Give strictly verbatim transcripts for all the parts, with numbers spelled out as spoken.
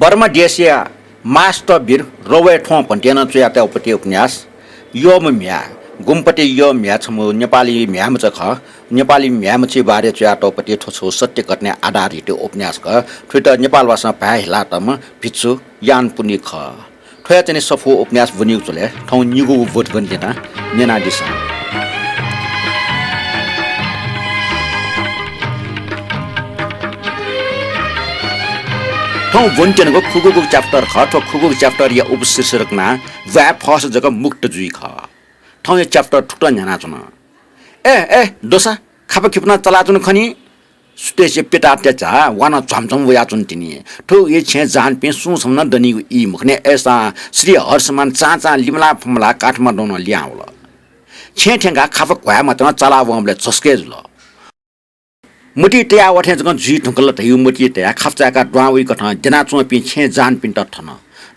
बर्मा देशया मास्टर वीर रवय् थ्वं भन्ते यानाः च्वयातःगु पति उपन्यास यःम्ह म्ह्याय्, गुम्पति यःम्ह्याय् छम्ह नेपाली म्ह्याय्मचा खः। नेपाली म्ह्याय्मचाया बारे च्वयातःगु पति थ्व छगू सत्य घटनाय् आधारित उपन्यास खः। थुइत नेपाल भासं भाय् हिलातःम्ह भिक्षु यान पुण्य खः। थ्वया चाहिँ सफू उपन्यास ब्वनीगु झ्वलय् थौं निगूगु ब्वति ब्वनेत्यना, न्यनादिसँ। थौं ब्वनेत्यनागु खुगूगु chapter खः। थ्व खुगूगु chapter या उपशीर्षक नां ब्वाँय् फःसा जक मुक्त जुइ खः। थौंया chapter थुकथं न्ह्यानाच्वन। ए, ए, दोसा, खापा खिपनं चलाच्वन खनी। सुथसिया प्यताःतय् झा वा नं झ्वामझ्वाम वयाच्वन तिनि। थुगु छेँय् जहानपिं सुं छम्हं नं दनीगु ई मखु नि। अय्‌सां श्री हर्षमान चां चां लिमलाः फमलाः काठमाडौं नं लिहां वल। छेँय् थ्यंकाः खापा घ्वाये मात्र नं चला वंबलय् झस्के जुल। मतिइ तयाः व थें जक जुइ धुंकल धयागु मतिइ तयाः खापा चाय्‌काः दुहां वइकथं द्यनाच्वंपिं छेँय् जहानपिन्त थन।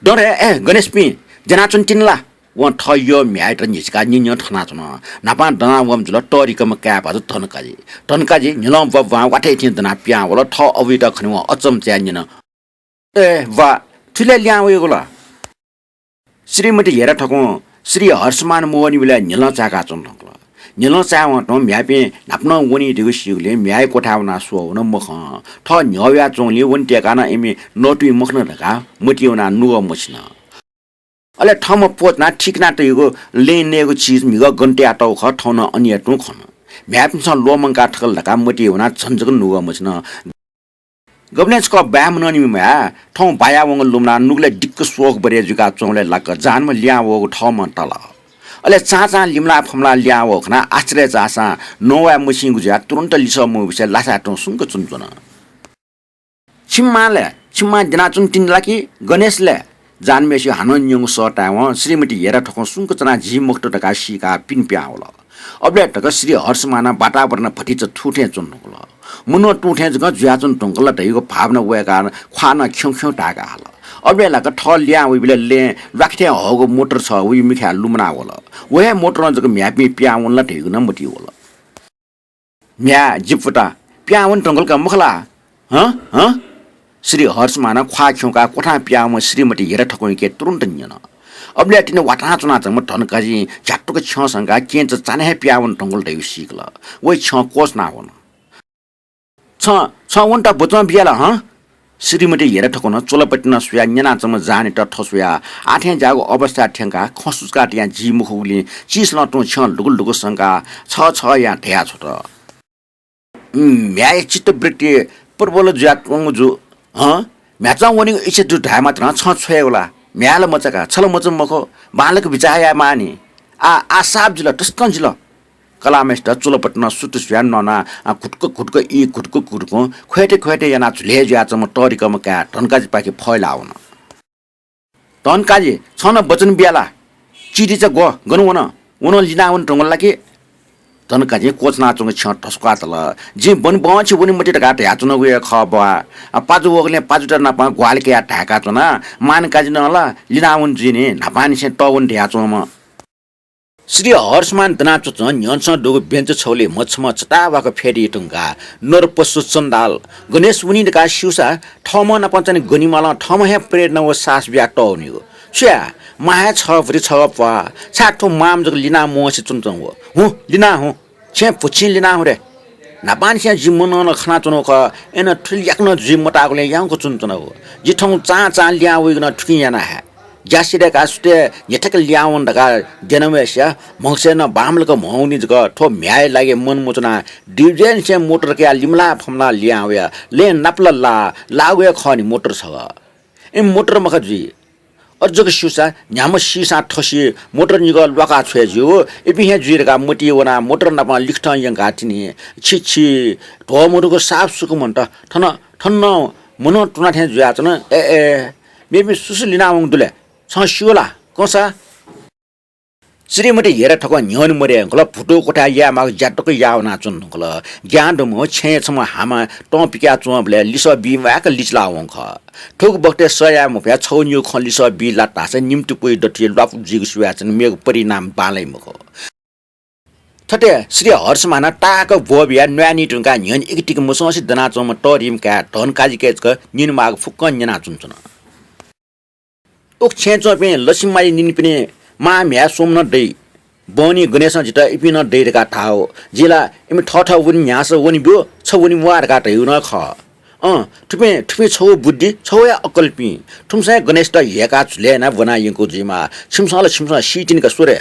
दँ रे, ए गणेशपिं, द्यनाच्वन तिनि ला? वं थः यःम्ह्याय्‌यात न्ह्यचिकाः न्यँ न्यँ थनाच्वन। न्हापां दनावंम्ह जुल तःधिकःम्ह काय् भाजु धनकाजी। धनकाजी न्ह्यलं ब्वाब्वां वाथय् थें दनाः पिहां वल। थः अबुयात खनाः वं अचम्म चायाः न्यन, ए वा, थुलि लिहां वयागु ला? श्रीमती हेरा ठकुं श्री हर्षमान मवनीबलय् न्ह्यलं चाय्‌काच्वन धुंकल। न्ह्यलं चाय्‌वं तुं म्ह्याय्‌पिं न्हापा नं वनी धइगु सीगुलिं म्ह्याय्‌या क्वथाय् वनाः स्वः वन मखं। थः न्ह्यः वयाच्वंगुलिं वने तय्‌काः नं इमि नतुइ मखन धकाः मतिइ वनाः नुगः मछिन। अले थःम्हं प्वःचनाः ठीक याना तयागु लँय् नयेगु चिज म्हिगः गन तयातःगु खः, थौं नं अन हे तुं खन। म्ह्याय्‌पिन्सं ल्वःमंकाः थकल धकाः मतिइ वनाः झन जक नुगः मछिन। गबलें छकः बाय् मनंनिम्ह म्ह्याय् थौं बायावंगु लुमनाः नुगलय् दिक्क स्वःगु बरय् जुयाच्वंबलय् लाक्क जहानमा लिहां वःगु थःम्हं ताल। अले चां चां लिमलाः फमलाः लिहां वःगु खनाः आश्चर्य चाःसां नवाये मछिंगु जुयाः तुरुन्त लिसः मब्यूबलय् लासाय् तुं सुंक च्वनाच्वन। छिमि मां लय्? छिमि मां द्यनाच्वन तिनि ला कि गणेश लय्? जहानम्हय्‌सिगु हानं न्यंगु सः ताय्‌वं श्रीमती हेरा ठकुं सुंक च्वनाः झी मखुत धकाः सीकाः पिने पिहां वल। अबलय् तक श्री हर्षमानं वातावरण भतिचा थू थें च्वने धुंकल। मनू तुं थें जक जुयाच्वने धुंकल धइगु भावना वय्‌काः ख्वाः नं ख्यौं ख्यौं धाय्‌काः हाल। अबलय् लाक्क थः लिहां वइबलय् लँय् ल्वाकथें हःगु मोटर छगः वइ मिखाय् लुमना वल। व हे मोटरं जक म्ह्याय्‌पिं पिहां वन ला धइगु नं मतिइ वल। म्ह्याय्, जि पुता, पिहां वने धुंकल का मखु ला? हँ, हँ? श्री हर्षमानं ख्वाः खिउँकाः क्वथां पिहां वंम्ह श्रीमती हेरा ठकुंयाके तुरुन्त न्यन। अबलय् तिनि वातां च्वनाच्वंम्ह धनकाजीं झ्यातुक छ्यं संकाः केन्चा चान्हय् हे पिहां वने धुंकल धइगु सीकल। वं छ्यं क्वःछिना वन। छं, छं वनेत वचं बिया ला हँ? श्रीमती हेरा ठकुं च्वलापति नं स्वयाः न्यनाच्वंम्ह जहानयात थस्वयाः आः थें ज्याःगु अवस्थाय् थ्यंकाः खँ सुचुकाः तयाः जी मखुगुलिं चिसलं तुं छ्यं लुगु लुगु संकाः छः छः यानाः धयाछ्वत। म्ह्याय्‌या चित्तवृत्ति प्रबल जुयाच्वंगु जू। हँ, म्ह्याय्‌चं वनेगु इच्छा दु धाये मात्रं छं छ्वयेगु ला? म्ह्याय् ला मचा का, छ ला मचा मखु, बांलाक बिचाः याये माःनि। आ, आ साप जिल, तसकं जिल। कलाःम्हय्‌सित च्वलापति नं सुति स्वयाः न्वानाः, आ, घुटुक घुटुक ई घुटुक घुटुकुं ख्वय्‌ते ख्वय्‌ते यानाः झुलय् जुयाच्वंम्ह तःधिकःम्ह काय् धनकाजीपाखे फय्‌लाः वन। धनकाजी, छं नं वचन बिया ला? चिधिचा ग्व, गन वन? व नं लिना वने धुंकल ला कि? धनकाजीं क्वःछिनाच्वंगु छ्यं धस्वाः तल। जिं बन बहंछि वने मते धकाः धयाच्वनागु हे खः बुवा। आ, पाजु वःगुलिं पाजुत नाप ग्वाहालि कयाः धाय्‌काच्वना। मानकाजी नं ला लिना वने जुइ नि, न्हापांनिसें तःवने धयाच्वंम्ह। श्री हर्षमान दनाच्वंच्वं न्ह्यःने दुगु बेन्च छगुलिइ मछम्ह चतावाक फ्यतुइ धुंकाः नरपशु चण्डाल गणेश वनी धकाः स्यूसा थःम्हं नाप चाहिँ गनेमालं थःम्हं हे प्रेरणा व साहस बियाः तःवनीगु। छु याये, मां हे छगः भति छगः प्वाः, छाय् थ्व मांम्ह जक लिना मवंसे च्वनाच्वंगु? हुँ, लिना हुँ, छेँय् भुछिं लिना हुँ रे। न्हापांनिसें जि मनं नं खनाच्वनागु खः, अय्‌नं थुलि याकनं जुइ मताःगुलिं याउँक च्वनाच्वनागु। जि थौं चां चां लिहां वइगु नं थुकिं याना हे। ग्यास सिधय्‌काः सुथय् न्ह्यथेक लिहां वन धकाः द्यनावय्‌सा म्हगसय् नं बांमलाक म्हं वनी जक थ्व म्ह्याय्‌या लागि मन मच्वनाः दुबलय्‌निसें मोटर कयाः लिमलाः फमलाः लिहां वयाः लँय् नापलाः लाः, लाःगु हे खः नि मोटर छगः। इमि मोटर मखा जुइ। अथे जक स्यूसा न्ह्याम्ह सीसां थसी मोटर निगः ल्वाकाः छ्वये ज्यू, इपिं हे जुइ धकाः मतिइ वनाः मोटर नाप लिखतं यंकाः तिनि। छि छि, ध्वः मदुगु साप सुकुमन्त, थन, थन नं मनं तुना थें जुयाच्वन। ए, ए, मेपिं सुसु लिना वंगु दु ले? छं स्यू ला? कंसा। श्रीमती हेरा ठकुं न्ह्यःने मदये धुंकल, भुतू क्वथाय् याये माःगु ज्या तक याः वनाच्वन धुंकल। ज्ञान दुम्ह छेँय् छम्ह हामा तं पिकाच्वंबलय् लिसः बी म्वायेक लिचिलाः वंगु खः। थुगु बखतय् सह याये मफयाः छगू निगू खँ लिसः बी लात धाःसा निम्तिपुइ दथुइ ल्वापु जुइगु सुयाच्वन मेगु परिणाम बांलाइ मखु। थथे श्री हर्षमानं ताःहाकः ब्वः बियाः न्वाये नी धुंकाः न्ह्यःने इकितिकि मसंसे दनाच्वंम्ह तःधिम्ह काय् धनकाजीके जक न्यनेमाःगु फुक्कं न्यनाच्वनाच्वन। उखे छेँय् च्वंपिं लक्ष्मी मांया निंतिं मां म्ह्याय् स्वम्ह नं दइ। बहनी गणेशं जितः इपिं नं दइ धकाः धाः। जिं ला इमि थःथः वने न्ह्यासः वने ब्यु, छ वने म्वाः धकाः धयागु नं खः। अँ, थुपिं, थुपिं छगू बुद्धि, छगू हे अक्कलपिं। थुमिसं हे गणेशयात ह्यय्‌काः झुलय् यानाः ब्वना यंकूगु जुइमाः। छिमिसं ला छिमिसं सीतिनि का, स्व रे।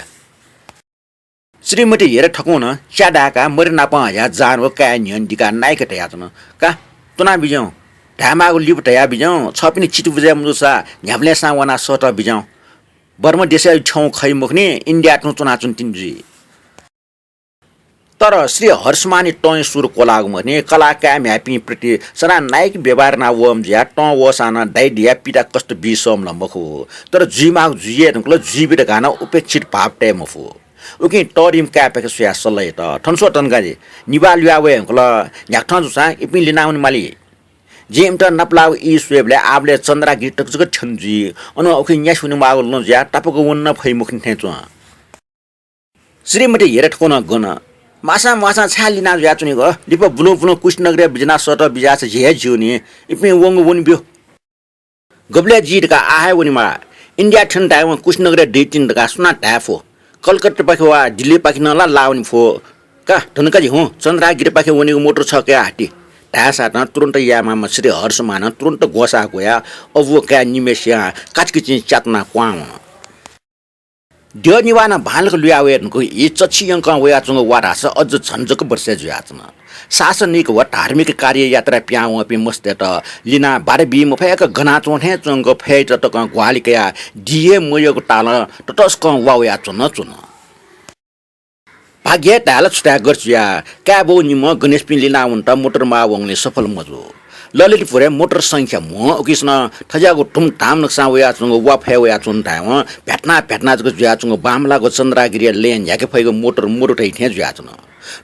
श्रीमती हेरे ठकुं नं च्या धाय्‌काः मरि नापं हयाः जान व काय् न्ह्यःने दिकाः नाइक धयाच्वन, का, त्वना बिज्याहुँ। धायेमाःगु लिपा धया बिज्याहुँ, छःपिनि चित्त बुझे मजूसा न्ह्याबलें सां वनाः सःतः बिज्याहुँ। बर्मा देशय् छ्यं खइ मखुनि, इन्डियाय् तुं च्वनाच्वने तिनि जुइ। तर श्री हर्षमानया तंया सुर क्वलाःगु मखुनि, कलाः काय् म्ह्याय्‌पिं प्रति सदां नाइक व्यवहार याना वःम्ह जुयाः तं वःसां नं दाइ धयाः पिता कष्ट बी सःम्ह ला मखु। तर जुइमाःगु जुइ हे धुंकल, जुइबि धकाः नं उपेक्षित भाव तये मफु। उकिं तःधिम्ह काय्‌पाखे स्वयाः सल्लाह यात। थन स्व धनकाजी, निभाः लुया वये धुंकल, न्ह्याकथं जूसां इपिं लिना वने माली। जिं इमित नापलाःगु ई स्वयेबलय् आःबलय् चन्द्रागिरि तक जक थ्यने जुइ। अन उखे न्यासि वनेमाःगु लँ जुयाः तापाक वने नं फइ मखुनि थें च्वं। श्रीमती हेरे ठकुं नं गन। माःसां म्वाःसां छाय् लिना जुयाच्वनीगु? लिपा बुलुं बुलुं कुशीनगरय् बिज्यानाः सःतः बिज्याःसा झी हे ज्यू नि। इपिं वंगु वने ब्यु। गबलय् जुइ धकाः आः हे वनेमाः। इन्डियाय् थ्यन धायेवं कुशीनगरय् दइतिनि धकाः सुनां धाये फु? कलकत्तापाखे वा दिल्लीपाखे नं ला लाः वने फु। का, धनकाजी हुँ, चन्द्रागिरिपाखे वनीगु मोटर छकः कयाः हति। धायेसातं तुरुन्त यायेमाःम्ह श्री हर्षमानं तुरुन्त ग्वसाः ग्वयाः अबु व काय् निम्हय्‌सियां काचिकिचिं च्यात्वनाः क्वहां वन। द्यः निभाः नं बांलाक लुया वये धुंकूगु ई चच्छि यंकं वयाच्वंगु वा धाःसा अझ झन जक वर्षे जुयाच्वन। शासनिक व धार्मिक कार्य यात्रा पिहां वंपिं मस्तय्‌त लिनाः बाधा बी मफय्‌क गनाच्वं थें च्वंक फय्‌यात तकं ग्वाहालि कयाः दी हे मयःगु तालं ततसकं वा वयाच्वन च्वन। भाग्य धाये ला छु धाये, गथे जुयाः काय्‌बौ निम्हं गणेशपिं लिना वनेत मोटर माः वंगुलिं सफल मजू। ललितपुरय् मोटर संख्या म्हो, उकिसनं थज्याःगु धुमधाम नकसां वयाच्वंगु वा फय् वयाच्वन धायेवं भ्यातना भ्यातना जक जुयाच्वंगु बांमलाःगु चन्द्रागिरिया लँय् न्ह्याके फइगु मोटर मदु धइ थें जुयाच्वन।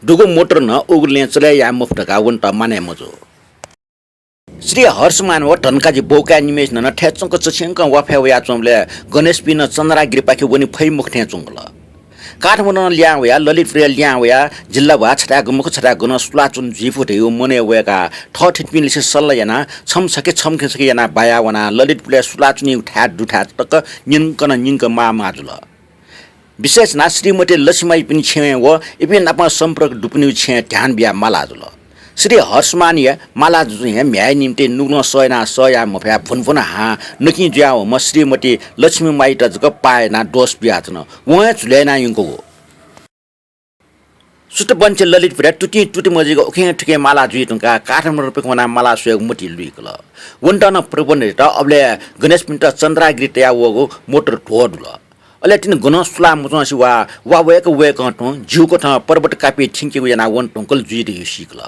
दुगु मोटर नं उगु लँय् चले याये मफु धकाः वनेत मानय् मजू। श्री हर्षमान व धनकाजी बौकाय् निम्हय्‌सिनं नं थय्‌चंक चछिंकं वा फय् वयाच्वंबलय् गणेशपिं नं चन्द्रागिरिपाखे वने फइ मखु थें च्वंकल। काठमाडौं लिहां वयाः ललितपुरय् लिहां वयाः जिल्लाभर छथाय् गु मखु छथाय् गु नं सुलाच्वने जुइफु धयागु मनय् वय्‌काः थःथितिपिं लिसे सल्लाह यानाः छम्ह छखे छम्ह छखे यानाः बाया वनाः ललितपुरय् सुलाच्वनीगु थाय् दुथाय् तक न्यंकं न्यंकं माः माः जुल। विशेष यानाः श्रीमती लक्ष्मीमाइपिनि छेँय् व इपिं नाप सम्पर्क दुपिनिगु छेँय् ध्यान बियाः माला जुल। श्री हर्षमानया माला जुजुं हे म्ह्याय् निम्हय् नुगलं सह यानाः सह याये मफयाः भुनभुन हां नकिं जुयावंम्ह श्रीमती लक्ष्मीमाइत जक पाः यानाः दोष बियाच्वन। वं हे झुलय् यानाः यंकूगु। सुतबन्चे ललितपुरय् तुतिं तुति मजुइक उखें थुखें माला जुइ धुंकाः काठमाडौंपाखे वनाः माला स्वयेगु मति लुइकल। वनेत नं प्रबन्ध यात। अबलय् गणेशपिन्त चन्द्रागिरि तया वःगु मोटर ध्वदुल। अले तिनि गनं सुला मच्वंसे वा, वा वय्‌क वय्‌कं तुं ज्यूकथं पर्वत कापि थ्यंकेगु यानाः वन धुंकल जुइ धइगु सीकल।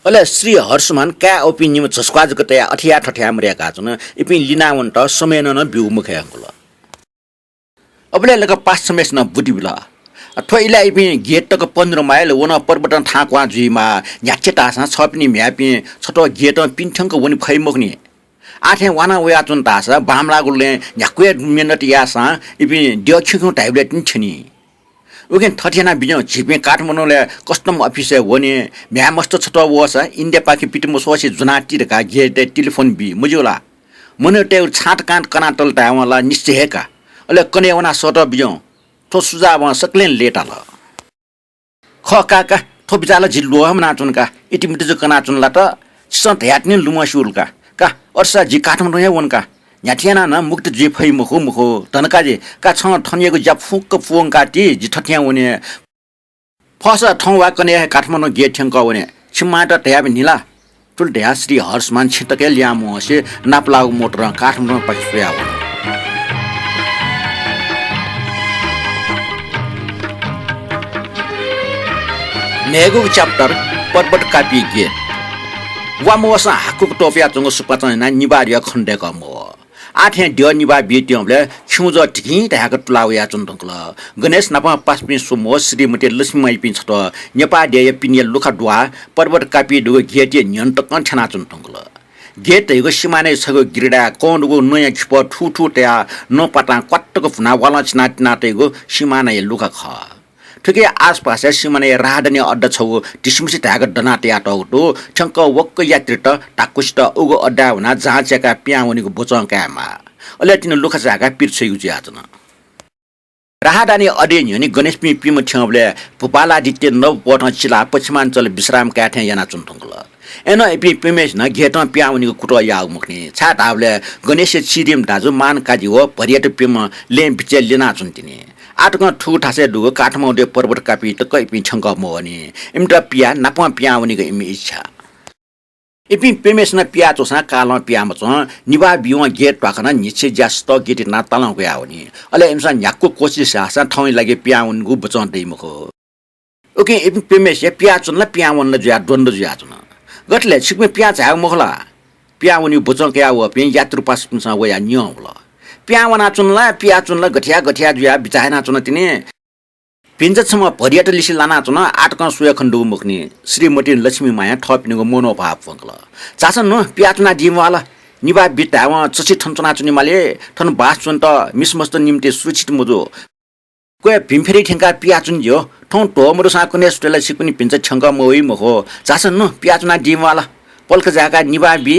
अले श्री हर्षमान काय् अःपिं निम्ह झसुकाः जक तयाः अथे याः थथे याः मदय्‌काच्वन। इपिं लिना वनेत समय नं, नं ब्यूगु मखय् धुंकल। अबलय् लक पासाम्हय्‌सिनं बुद्धि बिल। थ्व इलय् इपिं गेट तक पन्ध्र माइल, व नं पर्वतं थाहां क्वहां जुइमाः। न्ह्याथे धाःसां छःपिनि म्ह्याय्‌पिं छत्वः गेटं पिने थ्यंक वने फइ मखुनि। आः थें वा नं वयाच्वन धाःसा बांमलाःगु लँय् न्ह्याक्व हे मेहनत याःसां इपिं द्यः खिउँखिउँ धाइबलय् तिनि थ्यनी। उकिं थथे यानाः बिज्याहुँ, झीपिं काठमाडौंलय् कस्टम अफिसय् वने, म्ह्याय् मस्त छत्वः वःसा इन्डियापाखे पित मस्वःसे ज्वनाति धकाः गेटय् टेलिफोन बी, मज्यू ला? मनूतय्‌गु छाँट काँट कनातल धायेवं ला निश्चय हे का। अले कन्हय् वनाः सःतः बिज्याहुँ। थ्व सुझावं सकलें लय्‌ताल। खः का, का, थ्व बिचाः ला जि ल्वहं मनाच्वन का, इतिमिति जक कनाच्वन ला त, छिसं धयातिनि लुमंसे वल का। का, अथेसा जि काठमाडौं हे वन का। न्ह्याथे यानाः नं मुक्त जुइ फइ मखु, मखु। धनकाजी, का छं थनयागु ज्या फुक्क पूवंकाति, जि थथे यां वने। फःसा थौं वा कन्हय् हे काठमाडौं गेट थ्यंकः वने। छिमि मांयात धयाबिनि ला? थुलि धयाः श्री हर्षमान छेँ तक हे लिहां मवंसे नापलाःगु मोटरं काठमाडौंपाखे स्वयाः वन। न्हय्‌गू chapter, पर्वत कापी गेट। वा मवःसां हाकुक त्वपुयाच्वंगु सुपाँचं यानाः निभाः द्यः खनेदय्‌कः मवः। आः थें द्यः निभाः बीत्यंबलय् खिउँजः धिकिं धाय्‌क तुला वयाच्वन धुंकल। गणेश नाप पासापिं स्वम्ह व श्रीमती लक्ष्मीमाइपिं छत्वः नेपाः देय्‌या पिनेया लुखा दुहां पर्वत कापी दुगु गेटया न्ह्यःने तकं थ्यनाच्वन धुंकल। गेट धइगु सिमानाया छगू गिरिडाय् कं दुगु नँया खिपः थूथू तयाः नँपातां क्वात्तक भुनाः वालं छिनाः तिनातइगु सिमानाया लुखा खः। थुकिया आसपासय् सिमानाया राहदानीया अड्डा छगू धिसिमछि धाय्‌क दना तयातःगु दु। थ्यंक वक्व यात्रीत धाक्वसित उगु अड्डाय् हुनाः जाँच याकाः पिहां वनेगु ब्वचं कायेमाः। अले तिनि लुखा झाय्काः पिर छ्वइगु जुयाच्वन। राहदानी अड्डे न्ह्यःने गणेशपिं प्यम्ह थ्यंबलय् भूपालादित्य नव पथं चिलाः पश्चिमाञ्चल विश्राम काये थें यानाच्वने धुंकल। अय्‌नं इपिं प्यम्हेसिनं गेटं पिहां वनीगु कुतः याःगु मखुनि, छाय्‌धाःबलय् गणेशया चिरिम्ह दाजु मान काजी व भरियात प्यम्ह लँय् बिचय् ल्यनाच्वन तिनि। आः तकं थुगु थासय् दुगु काठमाडौँया पर्वत कापि तक इपिं थ्यंकः मवःनि। इमित पियाः नापं पिहां वनीगु इमि इच्छा। इपिं प्यम्हेसिनं पियाच्वंसां कालं पिहां मच्वं। निभाः बीवं गेट ध्वाखनं न्हिच्छि ज्या स्थगित यानाः तालं कयावनी। अले इमिसं न्ह्याक्व कोसिस याःसां थौंया लागि पिहां वनेगु बचं दइ मखु। उकिं इपिं प्यम्हेसिया पियाच्वन ला पिहां वन ला जुयाः द्वन्द्व जुयाच्वन। गथे लय्, छिकपिं पिहां झायेगु मखु ला? पिहां वनेगु बचं कयावःपिं यात्रु पासापिन्सं वयाः न्यं वल। पिहां वनाच्वन ला पियाच्वन ला गथे याः गथे याः जुयाः बिचाः यानाच्वन तिनि। भिन्चा छम्ह भरियात लिसे लानाच्वन, आः तकं स्वये खने दुगु मखुनि। श्रीमती लक्ष्मी मायां थःपिनिगु मनोभाव प्वंकल। झासँ नु, पियाच्वनादी म्वाः ला। निभाः बी धायेवं चच्छि थन च्वनाच्वनेमाली, थन बास च्वनेत मिसामस्त निम्ति सुरक्षित मजू। क्वय् भिंफिरि थ्यंकाः पियाच्वने ज्यू। थौं ध्वः मदुसां कन्हय् सुथय् ला छिकपिनि भिन्चा थ्यंकः मवइ मखु। झासँ नु, पियाच्वनादी म्वाः ला। पलख झाय्काः निभाः बी।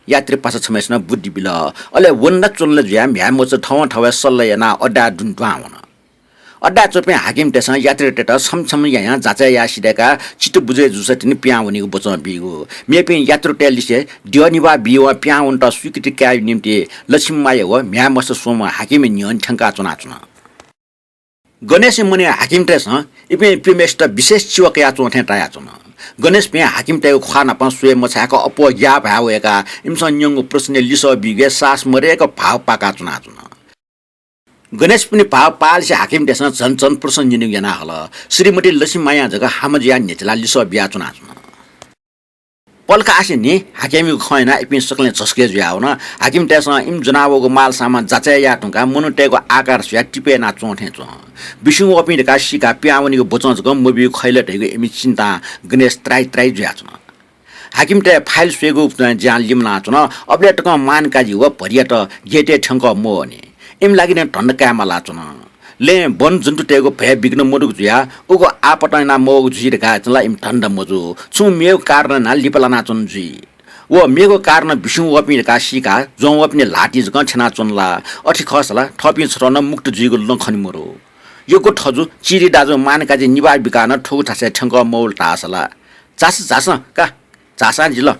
यात्री पासा छम्हेसिनं बुद्धि बिल। अले वन ला च्वन ला जुयाः म्ह्याय् मचा थवं थवय् सल्लाह यानाः अड्डाय् दुने दुहां वन। अड्डाय् च्वंपिं हाकिमतय्‌सं यात्रीतय्‌त छम्ह छम्ह यायां जाँचय् याः सिधय्काः चित्त बुझे जूसा तिनि पिहां वनीगु बचं बीगु। मेपिं यात्रुतय् लिसे द्यः निभाः बीवं पिहां वनेत स्वीकृति कायेगु निम्ति लक्ष्मी माया व म्ह्याय् मस्त स्वम्ह हाकिमया न्ह्यःने थ्यंकाः च्वनाच्वन। गणेशया मनय् हाकिमतय्‌सं इपिं प्यम्हेसित विशेष चिवा कयाच्वं थें तायाच्वन। गणेशपिं हाकिमतय्‌गु ख्वाः नाप स्वये मछाय्‌क अप्वः ग्याःभाय् वय्‌काः इमिसं न्यंगु प्रश्नया लिसः बीगु हे साहस मदय्‌क भाव पाकाच्वनाच्वन। गणेशपिनि भाव पाःलिसे हाकिमतय्‌सं झन झन प्रश्न न्यनेगु याना हल। श्रीमती लक्ष्मी मायां जक हामा जुयाः न्ह्यचिलाः लिसः बियाच्वनाच्वन। पलख आसेंलि हाकिमयागु खँ यानाः इपिं सकलें झसकय् जुयावन। हाकिमतय्‌सं इमि ज्वनावःगु माल सामान जाँचय् याये धुंकाः मनूतय्‌गु आकार स्वयाः टिपय् यानाच्वं थें च्वं। बिस्युं वःपिं धकाः सीकाः पिहां वनीगु बचं जक मबीगु खइ ला धइगु इमि चिन्तां गणेश त्राइ त्राइ जुयाच्वन। हाकिमतय् फाइल स्वयेगु ज्यां लिमलाच्वन। अबलय् तकं मान काजी व भरियात गेटय् थ्यंकः मवःनि। इमि लागि नं धन्दा काये मालाच्वन। लँय् वन जन्तुतय्‌गु भय विघ्न मदुगु जुयाः उगु आपतं याना मवःगु जुइ धकाः ला इमि धन्दा मजू। छुं मेगु कारणं यानाः लिपा लानाच्वन जुइ। व मेगु कारणं बिस्युं वःपिं धकाः सीकाः ज्वं वःपिनि ल्हातिइ जकं थ्यनाच्वन ला? अथे खःसा ला थःपिं छथः नं मुक्त जुइगु लँ खने मदु। यक्व थजु चिरि दाजु मान काजी निभाः बिकाः नं थुगु थासय् थ्यंकः मवल धाःसा ला? झासँ, झासँ, का, झाःसां जिल।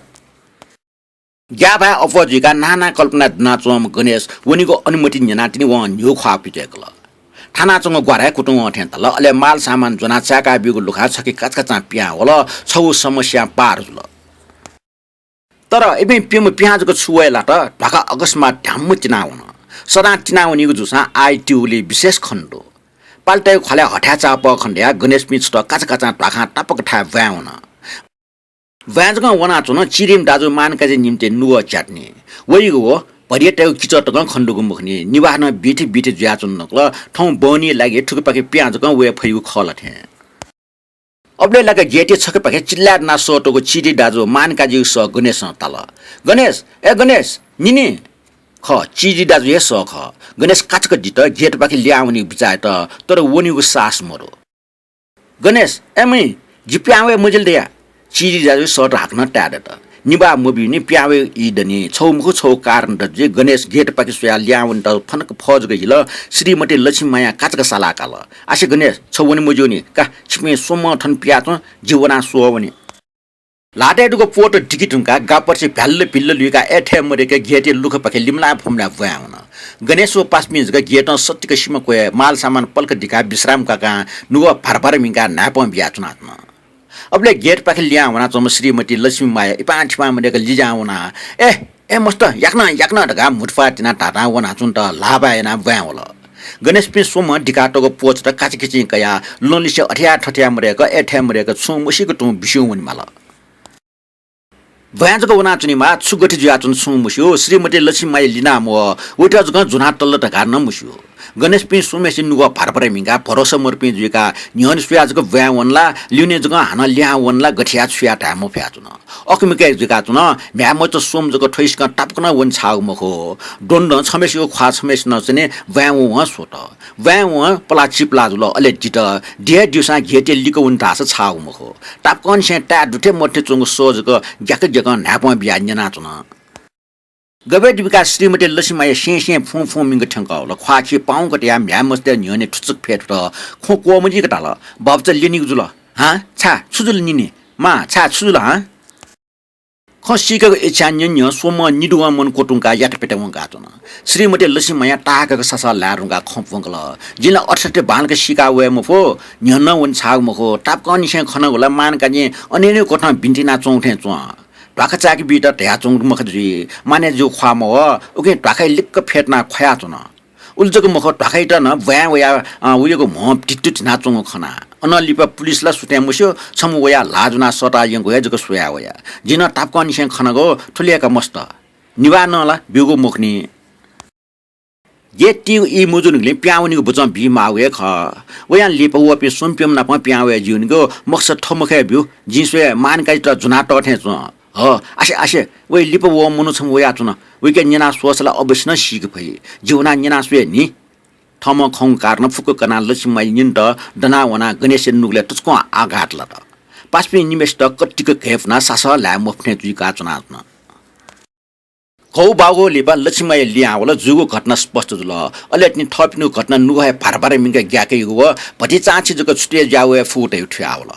ग्याःभाय् अप्वः जुइकाः नाना कल्पनाय् दुनाच्वंम्ह गणेश वनेगु अनुमति न्यनाः तिनि वं न्ह्यू ख्वाः पित्वय्‌कल। थानाच्वंगु ग्वाराय् कुतुं वं थें ताल। अले माल सामान ज्वनाः चाय्‌का ब्यूगु लुखाय् छखे काचाकाचां पिहां वल। छगू समस्यां पार जुल। तर इपिं प्यम्ह पिहां जक छु वये लात, ध्वाखा अकस्मात ध्याम्म तिनावन। सदां तिनावनीगु जूसां आः त्यूगुलिइ विशेष खने दु। पालेतय्‌गु ख्वालय् हथाय् चाःपः खने दयाः गणेशपिं छथः काचाकाचां ध्वाखां तापाक थाय् ब्वाँय् वन। ब्वाँय् जकं वनाच्वन चिरिम्ह दाजु मान काजी निम्ति नुगः च्यातुनि। वइगु व भरियातय्‌गु किचः तकं खने दुगु मखुनि। निभाः नं बिथि बिथि जुयाच्वन धुंकल। थौं बहनीया लागि थुकिपाखे पिहां जकं वये फइगु खः ला थें। अबलय् लाक गेटया छखेपाखे चिल्लाय् दनाः सःतःगु चिरि दाजु मान काजीगु सः गणेशं ताल। गणेश, ए गणेश, नि नि। खः, चिरि दाजु हे सः खः। गणेश काचाक दित गेटपाखे लिहां वनीगु बिचाः यात, तर वनीगु साहस मदु। गणेश, ए मुइ, जि पिहां वये मजिल धया। चिरि दाजुया सःत हाकनं ताये दत। निभाः मब्यूनि पिहां वयेगु ई दनि। छगू मखु छगू कारण दत जुइ। गणेश गेटपाखे स्वयाः लिहां वनेत फनक फः जक हिल। श्रीमती लक्ष्मी मायां काचाक साला काल। आसे गणेश, छ वने मज्यूनि का, छिपिं स्वम्हं थन पियाच्वँ, जि वनाः स्वः वने। ल्हातय् दुगु प्वःत दिके धुंकाः गापर्से भ्याल्ल भिल्ल लुइकाः अय्‌थय् मदय्‌क गेटया लुखापाखे लिमलाः फुमलाः ब्वाँय् वन। गणेश व पासापिं जक गेटं सत्तिक सिमा क्वय् माल सामान पलख दिकाः विश्राम काकां नुगः भार भार म्हिंकाः न्हाय्‌पं बियाच्वनाच्वन। अबलय् गेटपाखे लिहां वनाच्वंम्ह श्रीमती लक्ष्मी माया इपां थिपां मदय्‌क लिज्यां वनाः, ए, ए मस्त, याकनं, याकनं धकाः म्हुतुप्वाः तिनाः धाधां वनाच्वनेत ल्हाःभाय् यानाः ब्वाँय् वल। गणेशपिं स्वम्हं दिकातःगु प्वःतत काचाकिचिं कयाः लँलिसे अथे याः थथे याः मदय्‌क, अय्‌थय् मदय्‌क छुं मसीक तुं बिस्युं वनेमाल। ब्वाँय् जक वनाच्वनेमाः, छु गथे जुयाच्वन छुं मस्यू। श्रीमती लक्ष्मी माया लिना म्वः, वइत जकं ज्वनातल धकाः नं मस्यू। गणेशपिं स्वम्हय्‌सित नुगः भार भार म्हिंकाः भरोसा मदुपिं जुइकाः न्ह्यःने स्वयाः जक ब्वाँय् वन ला, ल्यूने जकं हानं लिहां वन ला, गथे याः छु याः धाये मफयाच्वन। अकमिके जुयाच्वन। म्ह्याय् मचा स्वम्ह जक थ्वइसिकं तापाकनं वने छाःगु मखु। द्वन्द्वं छम्हय्‌सिगु ख्वाः छम्हय्‌सिनं च्वने ब्वाँय् वं वं स्वत। ब्वाँय् वं पलाः चिपलाः जुल, अले दित। दिया दिउसां घेतय् लिक्क वने धाःसा छाःगु मखु। तापाकंनिसें ताये दुथें मथें च्वंगु सः जक ग्याक ग्याकं न्हाय्‌पं बियाः न्यनाच्वन। गबय् दिबिका श्रीमती लक्ष्मीमाया सें सें फुं फुं मिंक थ्यंकः वल। ख्वाःखि पाउँक तयाः म्ह्याय् मस्तय् न्ह्यःने थुचुक फ्यतुत। खों क्वःमजिक धाल, "बाबुचा ल्यनीगु जुल?" "हाँ? छाय्? छु जुल निनि? मां, छाय् छु जुल हाँ?" खँ सीकेगु इच्छां न्यँ न्यँ स्वम्हं निदुगं मन क्वतुंकाः यात प्यत वंकाच्वन। श्रीमती लक्ष्मीमाया ताःहाकःगु सासः ल्हाये धुंकाः खँ प्वंकल। "जिं ला अथे सत्य बांलाक सीका वये मफु, न्ह्यः नं वने छाःगु मखु। तापाकंनिसें खनागु ला मांकाजीं अनेनय् कथं बिन्ति यानाच्वंगु थें च्वं। ध्वाखा चाय्‌के बीत धयाच्वंगु मखु जुइ, माने जू ख्वाः मवः, उकिं ध्वाखाय् लिक्क फ्यतुनाः ख्वयाच्वन। उलि जक मखु, ध्वाखायात नं ब्वाँय् वयाः, अ, वयागु म्ह धित्तु धिनाच्वंगु खना। अनं लिपा पुलिस ला सुथय् मस्यू, छम्ह वयाः ल्हाः ज्वनाः सःता यंगु हे जक स्वया वया। जिं नं तापाकंनिसें खनागु थुलि हे का मस्त। निभाः नं ला ब्यूगु मखु नि।" "गय् तीगु ई मजूनिगुलिं पिहां वनीगु बचं बीमाःगु हे खः। वयां लिपा वःपिं स्वम्ह प्यम्ह नाप पिहां वये ज्यूनिगु, मखुसा थ्व मखु हे ब्यू। जिं स्वये मांकाजीत ज्वनातः थें च्वं। ह, आसे, आसे, वइ लिपा वःम्ह मनू छम्ह वयाच्वन। वइके न्यना स्वःसा ला अवश्य नं सीके फइ। जि वनाः न्यना स्वये नि।" थःम्हं खंगु कारणं फुक्क कनाः लक्ष्मीमाया निन्त दनाः वनाः गणेशया नुगलय् तसकं आघात लात। पासापिं निम्हय्‌सित कतिक घय्‌पुनाः सासः ल्हाये मफुथें जुइकाच्वनाच्वन। घौबाघौ लिपा लक्ष्मीमाया लिहां वल, जूगु घटना स्पष्ट जुल। अले तिनि थःपिनिगु घटना नुगः हे भार भार मिंकाः ग्याकेगु व भतिचांछि जक छुतय् ज्या वये फुगु धइगु थुयावल।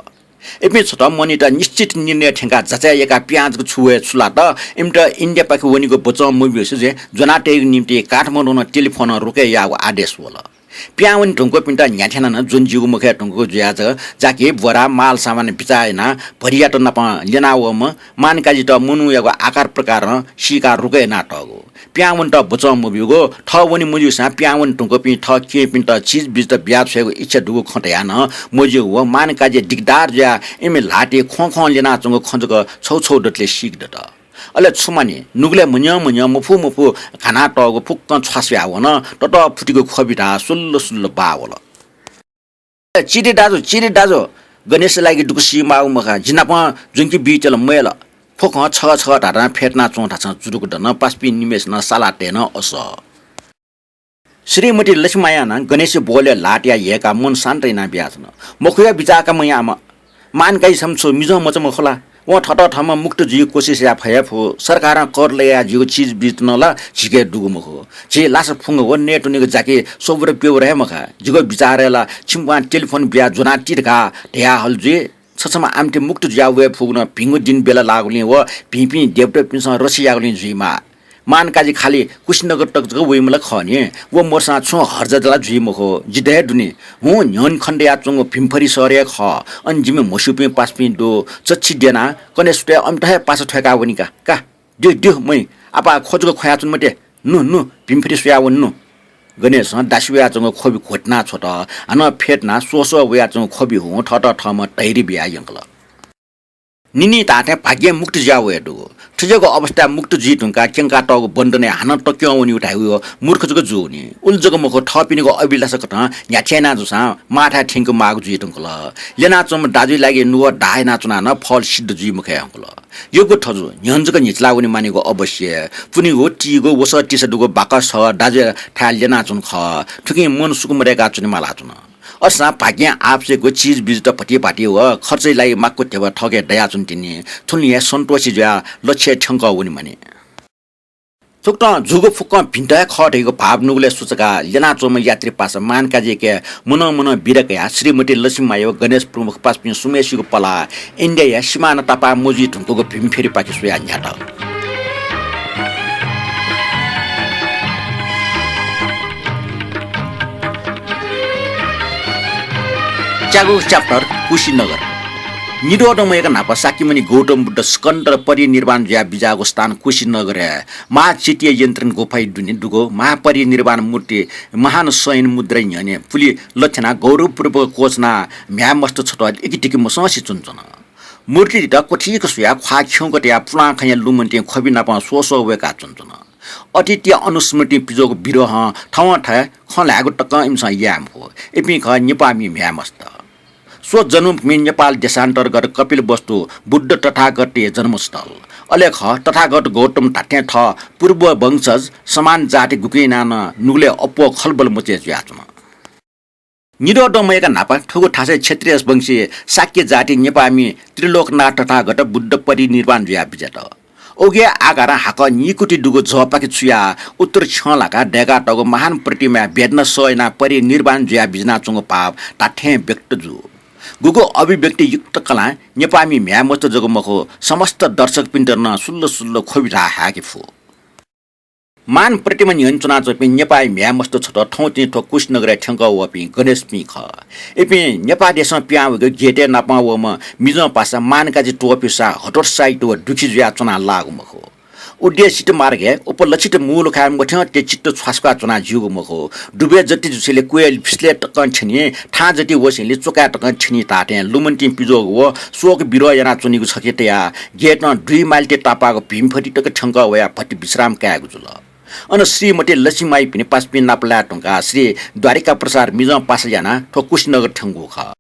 इपिं छथः मनूत निश्चित निर्णय थ्यंकाः जाँचय् याकाः पिहां जक छु वये छु लात। इमित इन्डियापाखे वनीगु बचं मब्यूसे जुयाः ज्वनातयेगु निंतिं काठमाडौं नं टेलिफोनं रोकय् याःगु आदेश वल। पिहां वने धुंकूपिन्त न्ह्याथें नं ज्वने ज्यूगु मखय् धुंकूगु जुयाः जक जाकि बोरा माल सामान बिचाः यानाः भरियात नाप ल्यनावःम्ह मांकाजीत मनूयागु आकार प्रकारं सीकाः रोकय् यानातःगु। पिहां वनेत बचं मब्यूगु, थः वने मज्यूसां पिहां वने धुंकूपिं थः केहेँपिन्त चिजबिजत बियाछ्वयेगु इच्छा दुगु खँ धयाः नं मज्यूगु व मांकाजी दिगदार जुयाः इमि ल्हातिइ ख्वं ख्वं ल्यनाच्वंगु खँ जक छौ छौ दतले सीके दत। अले छु मानि, नुगलय् म्हन्यं म्हन्यं मफु मफु घानातःगु फुक्कं छ्वासुया वन। ततःफुतिगु ख्वबि धाः सुल्ल सुल्ल बाः वल। "ए, चिरि दाजु, चिरि दाजु, गणेशया लागि दुःख सीमाःगु मखा, जि नाप ज्वंके बीत्यल मयल।" थ्व खँ छगः छगः धाधां फ्यतुनाच्वं धाःसां जुरुक दन। पासापिं निम्हय्‌सिनं साला तये नं असः। श्रीमती लक्ष्मीमायां नं गणेशया बोलय् ल्हाः तयाः ह्यय्‌काः मन शान्त याना बियाच्वन। "मखुया बिचाः का मयाःम्ह, मांकाजी छम्ह छु मिजं मचा मखु ला? वं थःत थःम्हं मुक्त जुइगु कोसिस याये फइ हे फु। सरकारं कर लय्‌याः ज्यूगु चिजबिजत नं ला झीके दुगु मखु। झी लासा फुंग व नयेत्वनीगु जाकि स्वबर प्यबर हे मखा। जिगु बिचारय् ला छिमिपाखें टेलिफोन बियाः ज्वनाति धकाः धयाहल जुइ। छछम्ह आमथे मुक्त जुयाः वये फुगु नं भिंगु दिं बेला लाःगुलिं व भिंपिं देवतापिन्सं रक्षा याःगुलिं जुइमाः। मांकाजी खालि कुशीनगर तक जक वइम्ह ला खः नि। व मरुसां छुं हर्जा ला जुइ मखु, जित हे दु नि। हुँ, न्ह्यःने खने दयाच्वंगु भिमफरि शहर हे खः। अन जिमि म्हस्यूपिं पासापिं दु, चच्छि द्यनाः कन्हय् सुथय् अमित हे पासा थ्वय्‌काः वनी का। का, द्यु, द्यु, महि, आपाः ख्व जक ख्वयाच्वने मते। नु, नु, भिमफरि स्वयाः वने नु।" गणेशं दासि वयाच्वंगु ख्वबि घोतिना छ्वत। हानं फ्यतुनाः स्वःस्वः वयाच्वंगु ख्वबि हुं थःत थःम्हं धैर्य बियाः यंकल। निन्हि धाःथें भाग्यं मुक्त जुया वये दु। थुज्याःगु अवस्थाय् मुक्त जुइ धुंकाः क्यंकातःगु बन्धनय् हानं तक्यं वनीगु धाइगु मूर्ख जक जू नि। उलि जक मखु, थःपिनिगु अभिलाषा कथं न्ह्याथे याना जूसां माःथाय् थ्यंके माःगु जुइ धुंकल। ल्यनाच्वंम्ह दाजुया लागि नुगः दाः यानाच्वनाः नं फल सिद्ध जुइ मखय् धुंकल। यक्व थजु न्ह्यःने जक न्हिचिला वने मानिगु अवश्य। पुनिगु, तीगु, वसः तिसा दुगु बाकस दाजुयाथाय् ल्यनाच्वन खः। थुकिं मन सुख मदय्‌काः च्वने मालाच्वन। असां भाग्यं आफसेगु चिजबिजत भतिभाति व खर्चया लागि माक्व ध्यबा थःके दयाच्वन तिनि। थुलि हे सन्तोषी जुयाः लक्ष्यय् थ्यंकः वने मानि। थुकथं जूगु फुक्कं भिंत हे खः धइगु भाव नुगलय् सुचकाः ल्यनाच्वंम्ह यात्री पासा मांकाजीके मनं मनं बिदा कयाः श्रीमती लक्ष्मीमाया व गणेश प्रमुख पासापिं स्वम्हेसिगु पलाः इन्डियाया सिमाना तापाः मजुइ धुंकूगु भिमफरिपाखे स्वयाः न्ह्यात। च्यागू chapter, कुशीनगर। निद्वःदंम्ह याका न्हापा शाक्यमुनि गौतम बुद्ध सिकन्दर परिनिर्वाण जुयाः बिज्याःगु स्थान कुशीनगरय् महाचैत्य यन्त्रेन गुफाया दुने दुगु महापरिनिर्वाण मूर्ति महान शयन मुद्राया न्ह्यःने पुलि लथ्यानाः गौरवपूर्वक क्वछुनाः म्ह्याय् मस्त छथः इकितिकि मसंसे च्वनाच्वन। मूर्तियात क्वथिक स्वयाः ख्वाः खिउँक तयाः पुलांखँया लुमन्तिं ख्वबि नाप स्वःस्वः वय्‌काः च्वनाच्वन। अतीतया अनुस्मृतिं पिज्वःगु विरहं थवंथाय् खँ ल्हायेगु तकं इमिसं याये मफु। इपिं खः नेपाःमि म्ह्याय् मस्त। स्वजन्मभूमि नेपाल देशान्तर्गत कपिलवस्तु बुद्ध तथागतया जन्मस्थल। अले खः तथागत गौतम धात्थें थः पूर्व वंशज समान जाति गुकिं यानाः नं नुगलय् अप्वः खलबल मचे जुयाच्वन। निद्वःदंम्ह याका न्हापा थुगु थासय् क्षत्रिय वंशीय शाक्य जाति नेपाःमि त्रिलोकनाथ तथागत बुद्ध परिनिर्वाण जुयाः बिज्यात। उगु आकारं हाकः नीकुति दुगु जःपाखे छुयाः उत्तर छ्यं लाकाः दय्कातःगु महान प्रतिमाया वेदना सह यानाः परिनिर्वाण जुयाः बिज्यानाच्वंगु भाव धात्थें व्यक्त जू। गुगु अभिव्यक्तियुक्त कलां नेपाःमि म्ह्याय् मस्त जक मखु, समस्त दर्शकपिन्त नं सुल्ल सुल्ल ख्वबिथा हाय्के फु। महान प्रतिमा न्ह्यःने च्वनाच्वंपिं नेपाःमि म्ह्याय् मस्त छत थौंतिनि थ्व कुशीनगरय् थ्यंकः वःपिं गणेशपिं खः। इपिं नेपाः देशं पिहां वःगु गेटय् नापं वःम्ह मिजं पासा मानकाजी त्वःफिसा हतोत्साहित व दुःखी जुयाः च्वनाः लाःगु मखु। उद्देशित मार्गय् उपलक्षित मूलखाय् मथ्यं ते चित्त छ्वासुका च्वना ज्यूगु मखु। दुबय् जति जुसेंलि क्वय् फिसलय् तकं थ्यनी, थां जति वसेंलि चोकाय् तकं थ्यनी धाःथें लुमन्तिं पिज्वःगु व शोक विरह यानाच्वनीगु छखे तयाः गेटं दुई माइलति तापाःगु भीमफति तक थ्यंकः वयाः भति विश्राम कायेगु जुल। अन श्रीमती लक्ष्मीमाइपिनि पासापिं नापलाये धुंकाः श्री द्वारिका प्रसाद मिजं पासा यानाः थ्व कुशीनगर थ्यंगु खः।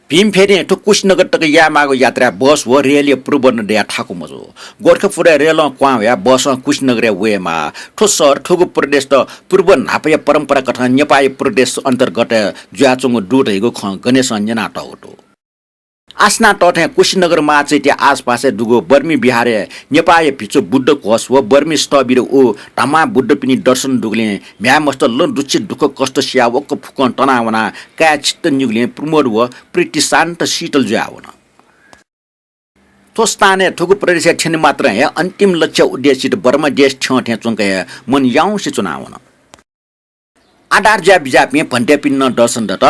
भीमफतिं थ्व कुशीनगर तक यायेमाःगु यात्राय् बस व रेलया प्रबन्ध दयाः थाकु मजू। गोरखपुरय् रेलं क्वहां वयाः बसं कुशीनगरय् वयेमाः। थ्व शहर थुगु प्रदेशत पूर्व न्हापाया परम्परा कथं नेपाःया प्रदेश अन्तर्गत जुयाच्वंगु दु धइगु खँ गणेशं न्यनातःगु दु। आसनातः थें कुशीनगर महाचैत्यया आसपासय् दुगु बर्मी विहारय् नेपाःया भिक्षु बुद्ध घोष व बर्मी स्थविर व धम्मा बुद्धपिनि दर्शन दुगुलिं म्ह्याय् मस्त लँ दुःख दुःख कष्ट सियाः वक्क फुक्कं तनावनाः काय् चित्त निगुलिं प्रमोद व प्रीति शान्त शीतल जुयावन। थ्व स्थानय् थुगु प्रदेशय् थ्यने मात्रं हे अन्तिम लक्ष्य उद्देशित बर्मा देश थ्यं थें च्वंक हे मन याउँसे च्वनावन। आधार जुया बिज्याःपिं भन्तेपिन्त नं दर्शन दत।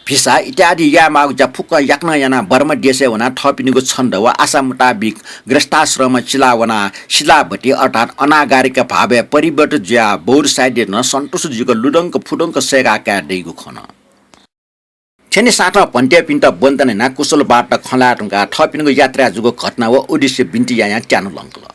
भिसा इत्यादि यायेमाःगु ज्या फुक्कं याकनं यानाः बर्मा देशय् वनाः थःपिनिगु छन्द व आशा मुताबिक गृहस्थाश्रमय् चिलावनाः शिलाबती अर्थात् अनागारिका भावय् परिवर्तित जुयाः बौद्ध साहित्यत नं सन्तुष्ट जुइक लुधंक फुधंक सय्काः काये दइगु खन। थ्यनेसाथं भन्तेपिन्त वन्दना यानाः कुशल वार्ता खँ ल्हाये धुंकाः थःपिनिगु यात्राय् जूगु घटना व उद्देश्य बिन्ति यायां त्यानु लंकल।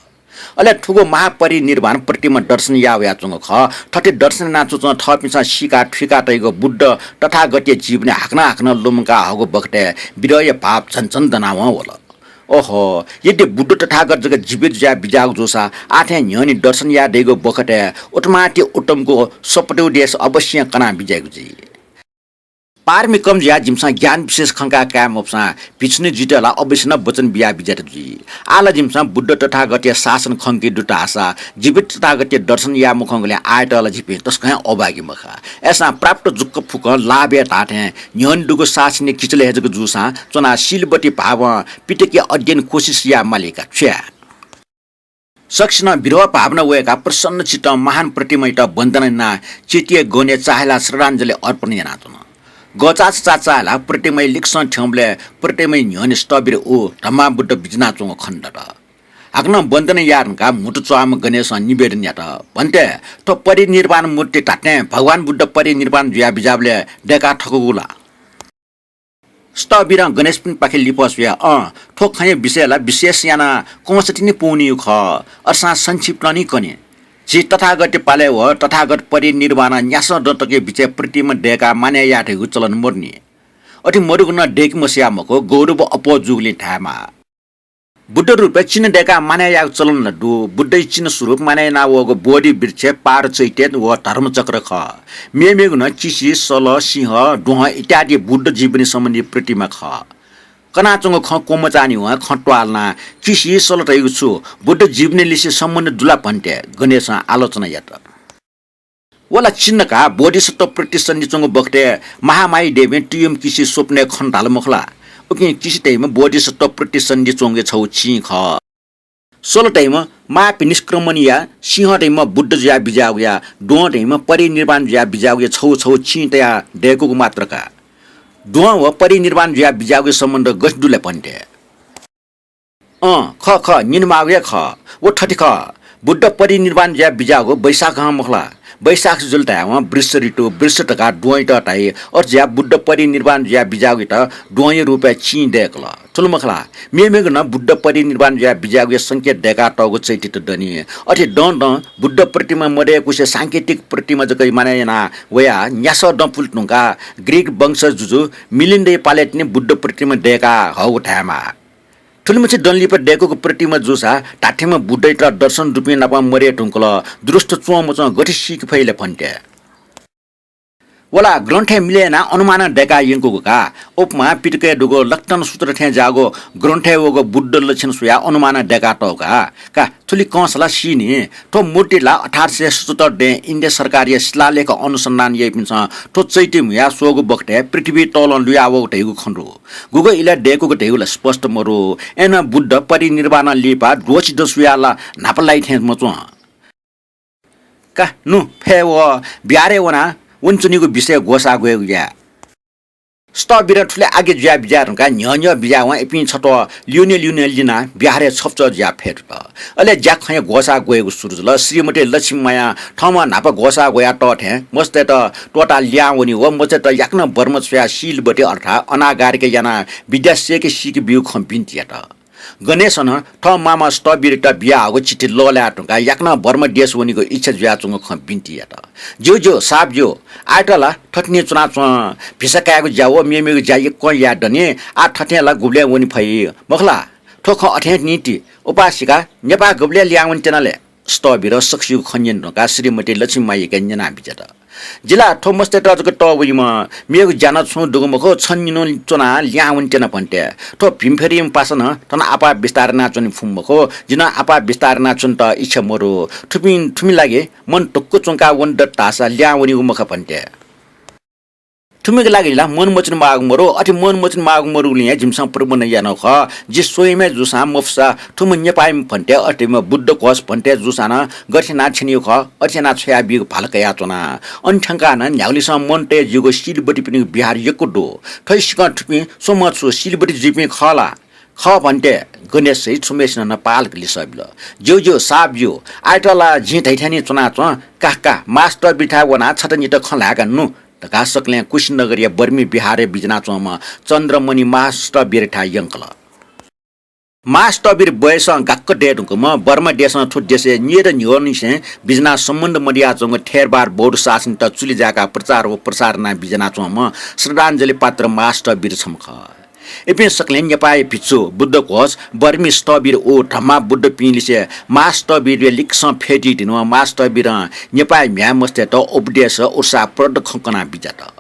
अले थुगु महापरिनिर्वाण प्रतिमा दर्शन याः वयाच्वंगु खः। थथे दर्शन यानाच्वंच्वं थःपिन्सं सीका थुइका तइगु बुद्ध तथागतया जीवनी हाकनं हाकनं लुमंका हःगु बखतय् विरहया भाव झन झन दनावं वल। ओहो, यदि बुद्ध तथागत जक जीवित जुयाः बिज्याःगु जूसा आः थें न्ह्यःने दर्शन याये दइगु बखतय् उत्तमाति उत्तमगु सपटू देश अवश्यं कना बिज्याइगु जुइ। पारमी कम जुयाः जिमिसं ज्ञान विशेष खंका काये मफुसां भिक्षुणी जुइत ला अवश्य नं वचन बिया बिज्यात जुइ। आः ला जिमिसं बुद्ध तथागतया शासन खंके दु धाःसा जीवित तथागतया दर्शन याये मखंगुलिं आःयात ला जिपिं तसकं हे अभागी मखा। अय्सां प्राप्त जुक्क फुक्कं लाभय् धाःथें न्ह्यःने दुगु शासनया किचलय् हे जक जूसां च्वनाः शीलवती भावं पिटकया अध्ययन कोसिस याये मालीका छु याये? सकसिनं विरह भावना वय्काः प्रसन्न चित्तं महान प्रतिमायात वन्दना यानाः चैत्यया गहनय् चाःहिलाः श्रद्धाञ्जली अर्पण यानाच्वन। गःचाःचाः चाःहिलाः प्रतिमाया लिक्सं थ्यंबलय् प्रतिमाया न्ह्यःने स्थविर व धम्मा बुद्ध बिज्यानाच्वंगु खनेदत। हाकनं वन्दना याये धुंकाः म्हुतु च्वःम्ह गणेशं निवेदन यात, भन्ते, थ्व परिनिर्वाण मूर्ति धात्थें भगवान बुद्ध परिनिर्वाण जुयाः बिज्याःबलय् दय्काः थकूगु ला? स्थविरं गणेशपिनिपाखे लिफः स्वयाः, अँ, थ्व खँया विषय ला विशेष यानाः कंस तिनि पूवनीगु खः। अथेसां संक्षिप्तं नि कने। झी तथागतया पालय् व तथागत परिनिर्वाणं न्यासः दँ तकया बिचय् प्रतिमा दय्काः मानय् याये धइगु चलन मदुनि। अथे मदुगु नं दय्के मसयाः मखु, गौरव अप्वः जूगुलिं धायेमाः। बुद्ध रूपय् चिन्ह दय्काः मानय् यायेगु चलन ला दु। बुद्धया चिन्ह स्वरूप मानय् याना वःगु बोधि वृक्ष, पाद चैत्य व धर्मचक्र खः। मेमेगु नं किसि, सल, सिंह, द्वहं इत्यादि बुद्ध जीवनी सम्बन्धी प्रतिमा खः। कनाच्वंगु खँ क्वमचाःनिवं खँ त्वालनाः किसि, सल धइगु छु बुद्ध जीवनीलिसे सम्बन्ध दु ला भन्ते गणेशं आलोचना यात। व ला चिन्ह का, बोधिसत्व प्रतिसन्धि च्वंगु बखतय् महामाया देवीं तुयुम्ह किसि स्वप्नय् खन धाल मखु ला? उकिं किसि धइम्ह बोधिसत्व प्रतिसन्धि च्वंगु छगू चिं खः। सल धइम्ह महाभिनिष्क्रमणया, सिंह धइम्ह बुद्ध जुयाः बिज्याःगुया, द्वहं धइम्ह परिनिर्वाण जुयाः बिज्याःगुया छगू छगू चिं तयाः दय्कूगु मात्र का। द्वहं व परिनिर्वाण जुयाः बिज्याःगुया सम्बन्ध गथे दु ले भन्ते? अँ, खः खः, न्यनेमाःगु हे खः। व थथे खः, बुद्ध परिनिर्वाण जुयाः बिज्याःगु वैशाखं मखु ला? वैशाख जुल धायेवं वृष ऋतु, वृष धकाः द्वहंयात धाइ। अथे जुयाः बुद्ध परिनिर्वाण जुयाः बिज्याःगुयात द्वहंया रूपय् चिं दय्कल। थुलि मखु ला, मेमेगु नं बुद्ध परिनिर्वाण जुयाः बिज्याःगुया संकेत दय्कातःगु चैत्यत दनि। अथे दँ दँ बुद्ध प्रतिमा मदय्कुसे सांकेतिक प्रतिमा जक मानय् याना वयाः न्यासः दँ पुले धुंकाः ग्रीक वंशज जुजु मिलिन्दया पालय् तिनि बुद्ध प्रतिमा दय्काः हःगु धायेमाः। थुलिमछि दँ लिपा दय्कूगु प्रतिमा जूसा धात्थेंम्ह बुद्धयात दर्शन दुपिं नाप मदये धुंकल, दुरुस्त च्वंमच्वं गथे सीके फइ ले भन्ते? व ला ग्रन्थय् मिले यानाः अनुमानं दय्काः यंकूगु का। उपमा पिटकय् दुगु लक्षण सूत्र थें ज्याःगु ग्रन्थय् वःगु बुद्ध लक्षण स्वयाः अनुमानं दय्कातःगु का। का, थुलि कंसा ला सी नि। थ्व मूर्ति ला अठार सय सतहत्तर दँय् इन्डिया सरकारया शिलालेख अनुसन्धान याइपिन्सं थ्व चैती म्हुयाः स्वःगु बखतय् पृथ्वी तलं लुयावःगु धइगु खँ दु। गुगु इलय् दय्कूगु धइगु ला स्पष्ट मदु। अय्नं बुद्ध परिनिर्वाणं लिपा द्वःछि दँ स्वयाः ला न्हापा लाइ थें मच्वं। का नु, फय् व, बिहारय् वनाः वनेच्वनीगु विषयय् ग्वसाः ग्वयेगु याये। स्थविरं थुलि आज्ञा जुयाः बिज्याये धुंकाः न्ह्यः न्ह्यः बिज्यावं इपिं छत्वः ल्यूने ल्यूने लिनाः बिहारय् छपचः जुयाः फय् दुत। अले ज्याखँया ग्वसाः ग्वयेगु सुरु जुल। श्रीमती लक्ष्मी मायां थःम्हं न्हापा ग्वसाः ग्वयातःथें मस्तय्त त्वःताः लिहां वनी व मस्तय्त याकनं बर्म छ्वयाः शीलवती अर्थात् अनागारिका यानाः विद्या सय्के सीके ब्यूगु खँ बिन्ति यात। गणेशं नं थः मामा स्थविरयात बियाहःगु चिठी लःल्हाये धुंकाः याकनं बर्म देश वनीगु इच्छा जुयाच्वंगु खँ बिन्ति यात। ज्यू ज्यू, साप ज्यू, आःयात ला थथे निं च्वनाच्वँ। भिसा कायेगु ज्या व मेमेगु ज्या यक्वं याये दनि। आः थथें ला गुबलें वने फइ, मखु ला? थ्व खँ अथें निं ति। उपासिका, नेपाः गुबलय् लिहां वने त्यना ले? स्थविरं सकसिगु खँ न्यने धुंकाः श्रीमती लक्ष्मी मायाके न्यना बिज्यात। जि ला थ्व मस्तय्त जक तःवइम्ह, मेगु ज्या नं छुं दुगु मखु, छन्हु निन्हु च्वनाः लिहां वने त्यना भन्ते। थ्व भिमफेरिम्ह पासा नं थन आपाः बिस्तार यानाच्वने फुम्ह मखु, जि नं आपाः बिस्तार यानाच्वनेत इच्छा मदु। थुपिं, थुमि लागि मन ढुक्क च्वंकाः वने दत धाःसा लिहां वनीगु मखु भन्ते। थुमिगु लागि ला मन मच्वने माःगु मदु। अथे मन मच्वने माःगु मदुगुलिं हे जिमिसं प्रबन्ध यानागु खः। जि स्वयम्ह जूसां मफुसा थुम्ह नेपाःम्ह भन्ते अथेम्ह बुद्ध घोष भन्ते जूसां नं गथे यानाः छ्यनीगु खः, अथे यानाः छ्वयाबीगु भाला कयाच्वना। अन थ्यंकाः नं न्ह्यागुलिसं मन तये ज्यूगु शीलवतीपिनिगु बिहार यक्व दु। थ्व सिकं थुपिं स्वम्ह छु शीलवती जुइपिं खः ला? खः भन्ते। गणेश सहित छुम्हेसिनं नं पालक लिसः बिल। ज्यू ज्यू, साप ज्यू, आःयात ला जिं धइथें निं च्वनाच्वँ। काः काः, मां स्थविरथाय् वनाः छता निता खँ ल्हाय्का नु धकाः सकलें कुशीनगरया बर्मी बिहारय् बिज्यानाच्वंम्ह चन्द्रमणि मां स्थविरथाय् यंकल। मां स्थविर बयसं गाक्क दये धुंकूम्ह, बर्मा देशं थ्व देशय् न्येद न्ह्यःनिसें बिज्यानाः सम्बन्ध मदयाच्वंगु थेरवाद बौद्ध शासनयात चुलि जाय्काः प्रचार व प्रसार यानाः बिज्यानाच्वंम्ह श्रद्धाञ्जलि पात्र मां स्थविर छम्ह खः। इपिं सकलें नेपाःया भिक्षु बुद्धघोष, बर्मी स्थविर व धम्मा बुद्धपिं लिसे मां स्थविरया लिक्कसं फ्यतुइ धुन। मां स्थविरं नेपाःया म्ह्याय् मस्तय्त उपदेश, उत्साहप्रद खँ कनाः बिज्यात।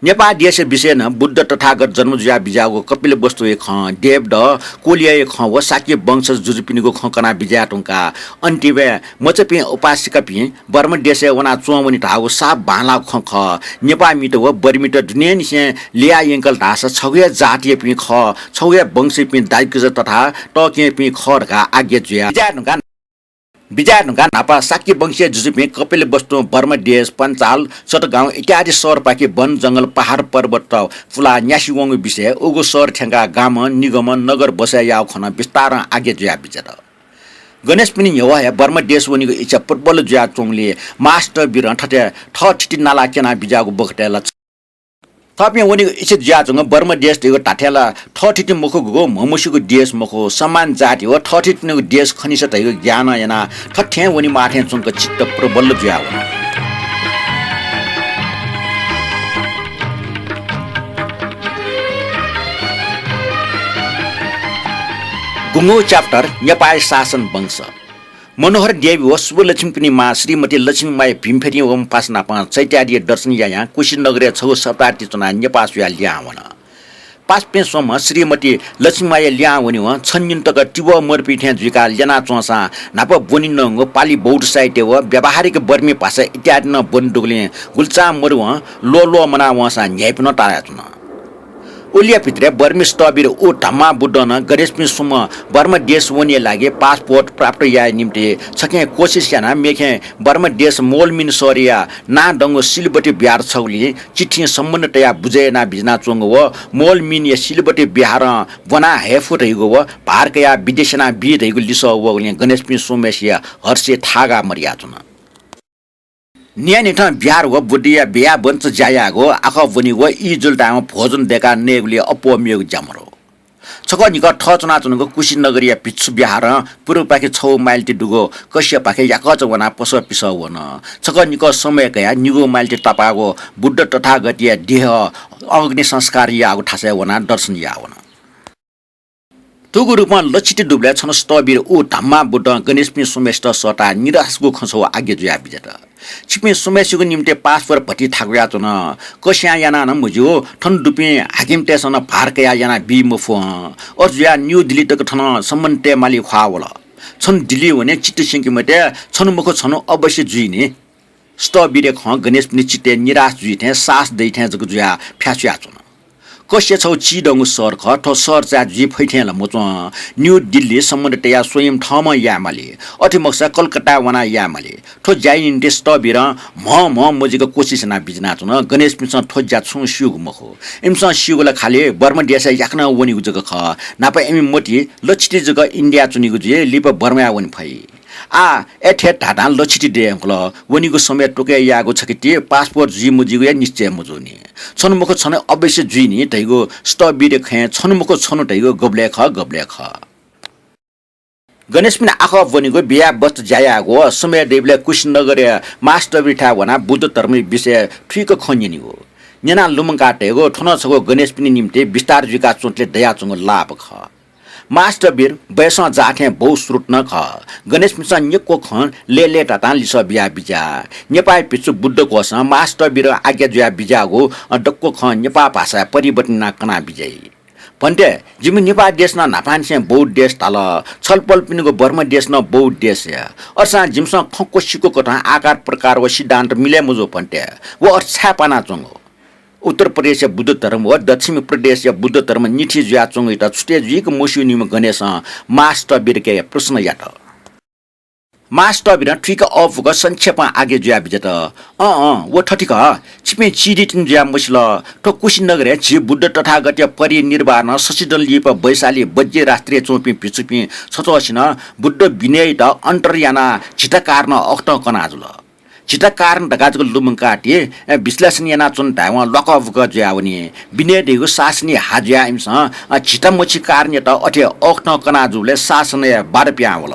नेपाः देशया विषयय् नं बुद्ध तथागत जन्म जुयाः बिज्याःगु कपिलवस्तुया खँ, देवदह, कोलियाया खँ व शाक्य वंशज जुजुपिनिगु खँ कनाः बिज्याये धुंकाः अन्तिमय् मचापिं उपासिकापिं बर्मा देशय् वनाः च्वंवनी धाःगु साफ बांलाःगु खँ खः। नेपाःमित व बर्मीत दुनेंनिसें ल्ययाः यंकल धाःसा छगू हे जातयापिं खः, छगू हे वंशयापिं दाजुकिजा तथा तःकेहेँपिं खः धकाः आज्ञा जुयाः बिज्याये धुंकाः, बिज्याये धुंकाः न्हापा शाक्य वंशीय जुजुपिं कपिलवस्तुं बर्मा देश, पञ्चाल, चटगाउँ इत्यादि शहरपाखे वन जंगल पहाड पर्वतत पुलाः न्यासि वंगु विषयय् उगु शहर थ्यंकाः गामं, निगमं, नगर बसाय् याःगु खँ नं बिस्तारं आज्ञा जुयाः बिज्यात। गणेशपिनि न्ह्यवः हे बर्मा देश वनीगु इच्छा प्रबल जुयाच्वंगुलिं मां स्थविरं थथे थःथिति नालाः क्यनाः बिज्याःगु बखतय् ला थःपिं वनीगु इच्छा जुयाच्वंगु बर्मा देश धइगु धात्थें ला थःथिति मखुगु, म्ह म्हसिगु देश मखु, समान जाति व थःथितिनिगु देश खनिसा धइगु ज्ञानं यानाः थथें वनेमाः थें च्वंक चित्त प्रबल जुयावन। गुंगू chapter, नेपाःया शासन वंश। मनोहर देवी व शुभलक्ष्मीपिनि मां श्रीमती लक्ष्मी माया भिमफेरिं वंम्ह पासा नाप चैत्यादिया दर्शन यायां कुशीनगरय् छगू सप्ताह ति च्वनाः नेपाः स्वयाः लिहां वन। पासापिं स्वम्ह श्रीमती लक्ष्मी माया लिहां वनेवं छन्हु निन्हु तक तिबः मदुपिं थें जुइकाः ल्यनाच्वंसां न्हापा ब्वने नंगु पालि बौद्ध साहित्य व व्यावहारिक बर्मी भाषा इत्यादि नं ब्वने दुगुलिं गुलिचां मदुवं ल्वःल्वः मना वंसां न्ह्याइपुनं तायाच्वन। उलिया भित्रय् बर्मी स्थविर व धम्मा बुद्धं नं गणेशपिं स्वम्ह बर्मा देश वनेया लागि passport प्राप्त याये निम्तिं छखें कोसिस यानाः मेखें बर्मा देश मोलमिन शहरया नांदंगु शीलवती बिहार छगुलिं चिट्ठिं सम्बन्ध तयाः बुझे यानाः बिज्यानाच्वंगु व मोलमिनया शीलवती बिहारं ब्वना हये फु धइगु व भार कयाः विदेश याना बी धइगु लिसः वःगुलिं गणेशपिं स्वम्हेसिया हर्षय् थागा मदयाच्वन। न्हियान्हिथं बिहार व बुद्धया बिहाबंच ज्या यायेगु, आखः ब्वनीगु व ई जुल धायेवं भोजन दय्काः नयेगुलिइ अप्वः मेगु ज्या मदु। छकः निकः थः च्वनाच्वनागु कुशीनगरया भिक्षु बिहारं पूर्वपाखे छगू माइल ति दुगु कस्यापाखे याकःचा वनाः पसः पिसः वन। छकः निकः समय कयाः निगू माइल ति तापाःगु बुद्ध तथागतया देह अग्नि संस्कार याःगु थासय् वनाः दर्शन याः वन। थुगु रूपं लक्षित दुबलय् छन्हु स्थविर व धम्मा बुद्धं गणेशपिं स्वम्हेसित सःताः निराशगु खँ छगू आज्ञा जुयाः बिज्यात। छिपिं स्वम्हसिगु निम्तिं पासपोर्ट भति थाकुयाच्वन। कस्यां यानाः नं मज्यू, थन दुपिं हाकिमतय्‌सं नं भार कयाः यानाबी मफु हं। अथे जुयाः न्यू दिल्ली तक थन सम्बन्ध तये माली ख्वाः वल। छन्हु दिल्ली वने चित्त स्यंके मते, छन्हु मखु छन्हु अवश्य जुइ नि। स्थविरया खँ गणेशपिनि चित्तय् निराश जुइ थें साहस दइ थें जक जुयाः फ्यासुयाच्वन। कस्या छगू चिधंगु शहर खः, थ्व शहर चाय् जुइ फइ थें ला मच्वं। न्यू दिल्ली सम्बन्ध तयाः स्वयं थःम्हं याये माली, अथे मखुसा कलकत्ताय् वनाः याये माली। थ्व ज्याया निंतिं स्थविरं म्हं म्हं मजिक कोसिस यानाः बिज्यानाच्वन। गणेशपिन्सं थ्व ज्या छुं स्यूगु मखु। इमिसं स्यूगु ला खालि बर्मा देशय् याकनं वनीगु जक खः। न्हापा इमि मतिइ लछिति जक इन्डियाय् च्वनीगु जुइ, लिपा बर्माय् वने फइ। आः, अथे धाधां लछिति दये धुंकल। वनीगु समय तोके यायेगु छकः ति पासपोर्ट जुइ मजुइगु हे निश्चय मजूनि। छन्हु मखु छन्हु अवश्य जुइ नि धइगु स्थविरया खँय् छन्हु मखु छन्हु धइगु गबलय् खः, गबलय् खः। गणेशपिनि आखः ब्वनीगु बियाः बस्त ज्या यायेगु समय दइबलय् कुशीनगरया महास्थविरथाय् वनाः बुद्ध धर्मया विषयय् थुइक खँ न्यनीगु। न्यनाः लुमंकाः तयेगु थ्व नं छगू गणेशपिनि निम्तिं बिस्तार जुइका च्वंतले दयाच्वंगु लाभ खः। महास्थविर बयसं जाःथें बहुश्रुत नं खः। गणेशपिन्सं निक्व खँ लय्‌लय्‌तातां लिसः बियाः बिज्याः। नेपाःया भिक्षु बुद्धघोषं महास्थविरं आज्ञा जुयाः बिज्याःगु दक्व खँ नेपाः भाषाय् परिवर्तन यानाः कनाः बिज्याइ। भन्ते, जिमि नेपाः देश नं न्हापांनिसें बौद्ध देश धाल। छलपोलपिनिगु बर्मा देश नं बौद्ध देश हे। अथेसां जिमिसं खँ क्वसिकू कथं आकार प्रकार व सिद्धान्त मिले मजू भन्ते। व अथे छाय् पानाच्वंगु? उत्तर प्रदेशया बुद्ध धर्म व दक्षिण प्रदेशया बुद्ध धर्म निथी जुयाच्वंगुयात छुटे जुइक मस्यूनिम्ह गणेशं महास्थविरके प्रश्न यात। महास्थविरं थुइक अःपुक संक्षेपं आज्ञा जुयाः बिज्यात। अँ, अँ, व थथे खः, छिपिं चिधितिनि जुयाः मसिल। थ्व कुशीनगरय् झी बुद्ध तथागतया परिनिर्वाणं शशिधर लिपा वैशाली वज्रराष्ट्रय् च्वंपिं भिक्षुपिं छछुसिनं बुद्ध विनययात अन्तर यानाः झीत कारणं अःखतं कनाजुल। झीत कारण धकाः जक लुमंकाः ति, अ, विश्लेषण यानाच्वन धायेवं ल्वाकःबुकः जुयावनी। विनय धइगु शासनय् हा जुयाः इमिसं, अ, झीत मछि कारणयात अथे अःखतं कनाजूबलय् शासनय् बाधा पिहां वल।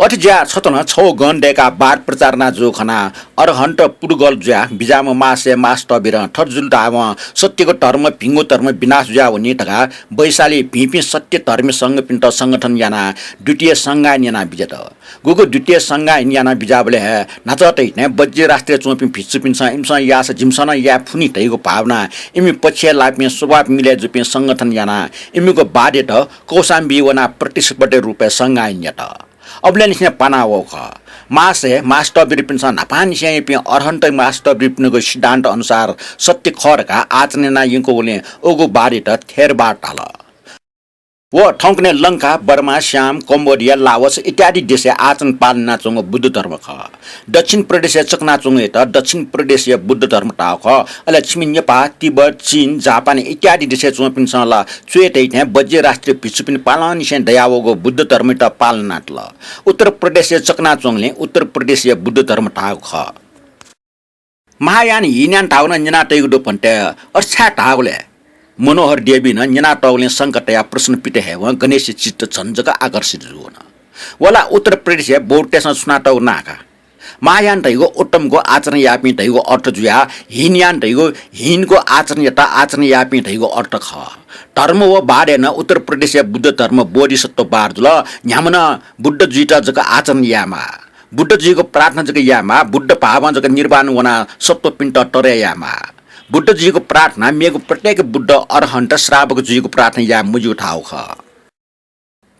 अथे जुयाः छथं छगू गन दय्‌काः वाद प्रचार याना जूगु खनाः अरहन्त पुद्गल जुयाः बिज्याःम्ह महाशय महास्थविरं थथे जुल धायेवं सत्यगु धर्म भिंगु धर्म विनाश जुयावनी धकाः वैशालीं भिंपिं सत्य धर्मी संघपिन्त संगठन यानाः द्वितीय संघायन यानाः बिज्यात। गुगु द्वितीय संघायन यानाः बिज्याःबलय् हे न्हाचः तइथें वज्रराष्ट्रय् च्वंपिं भिक्षुपिन्सं इमिसं याःसा जिमिसं नं याये फुनि धइगु भावनां इमि पक्षय् लाःपिं स्वभाव मिले जूपिं संगठन यानाः इमिगु वादयात कौशाम्बी वनाः प्रतिस्पर्धी रूपय् संघायन यात। अबलय्‌निसें पाना वःगु खः। महाशय महास्थविरपिन्सं न्हापांनिसेंयापिं अरहन्त महास्थविरपिनिगु सिद्धान्त अनुसार सत्य खः धकाः आचरण याना यंकूगुलिं उगु वादयात थेरवाद धाल। व थौंकन्हय् लंका, बर्मा, स्याम, कम्बोडिया, लाओस इत्यादि देशय् आचरण पालन यानाच्वंगु बुद्ध धर्म खः। दक्षिण प्रदेशय् चकनाच्वंगुयात दक्षिण प्रदेशया बुद्ध धर्म धाःगु खः। अले छिमि नेपाः, तिब्बत, चीन, जापान इत्यादि देशय् च्वंपिन्सं ला च्वय् तइथें वज्रराष्ट्रया भिक्षुपिं पालंनिसें दयावःगु बुद्ध धर्मयात पालन यानातल। उत्तर प्रदेशय् चकनाच्वंगुलिं उत्तर प्रदेशया बुद्ध धर्म धाःगु खः। महायान, हिनयान धाःगु नं न्यनातइगु दु भन्ते, अथे छाय् धाःगु ले? मनोहर देवीं नं न्यनातःगुलिं शंका तयाः प्रश्न पित हयेवं गणेशया चित्त झन जक आकर्षित जुल। व ला उत्तर प्रदेशया बौद्धतय्‌सं छुनातःगु नां का। महायान धइगु उत्तमगु आचरण याःपिं धइगु अर्थ जुयाः हिनयान धइगु हिनको आचरणयात आचरण याःपिं धइगु अर्थ खः। धर्म व वादय् नं उत्तर प्रदेशया बुद्ध धर्म बोधिसत्ववाद जुल। न्ह्याम्हं बुद्ध जुइत जक आचरण यायेमाः। बुद्ध जुइगु प्रार्थना जक यायेमाः। बुद्ध भावं जक निर्वाण वनाः सत्वपिन्त तरे यायेमाः। बुद्ध जुइगु प्रार्थना मेगु प्रत्येक बुद्ध अरहन्त श्रावक जुइगु प्रार्थना याये मज्यू धाःगु खः।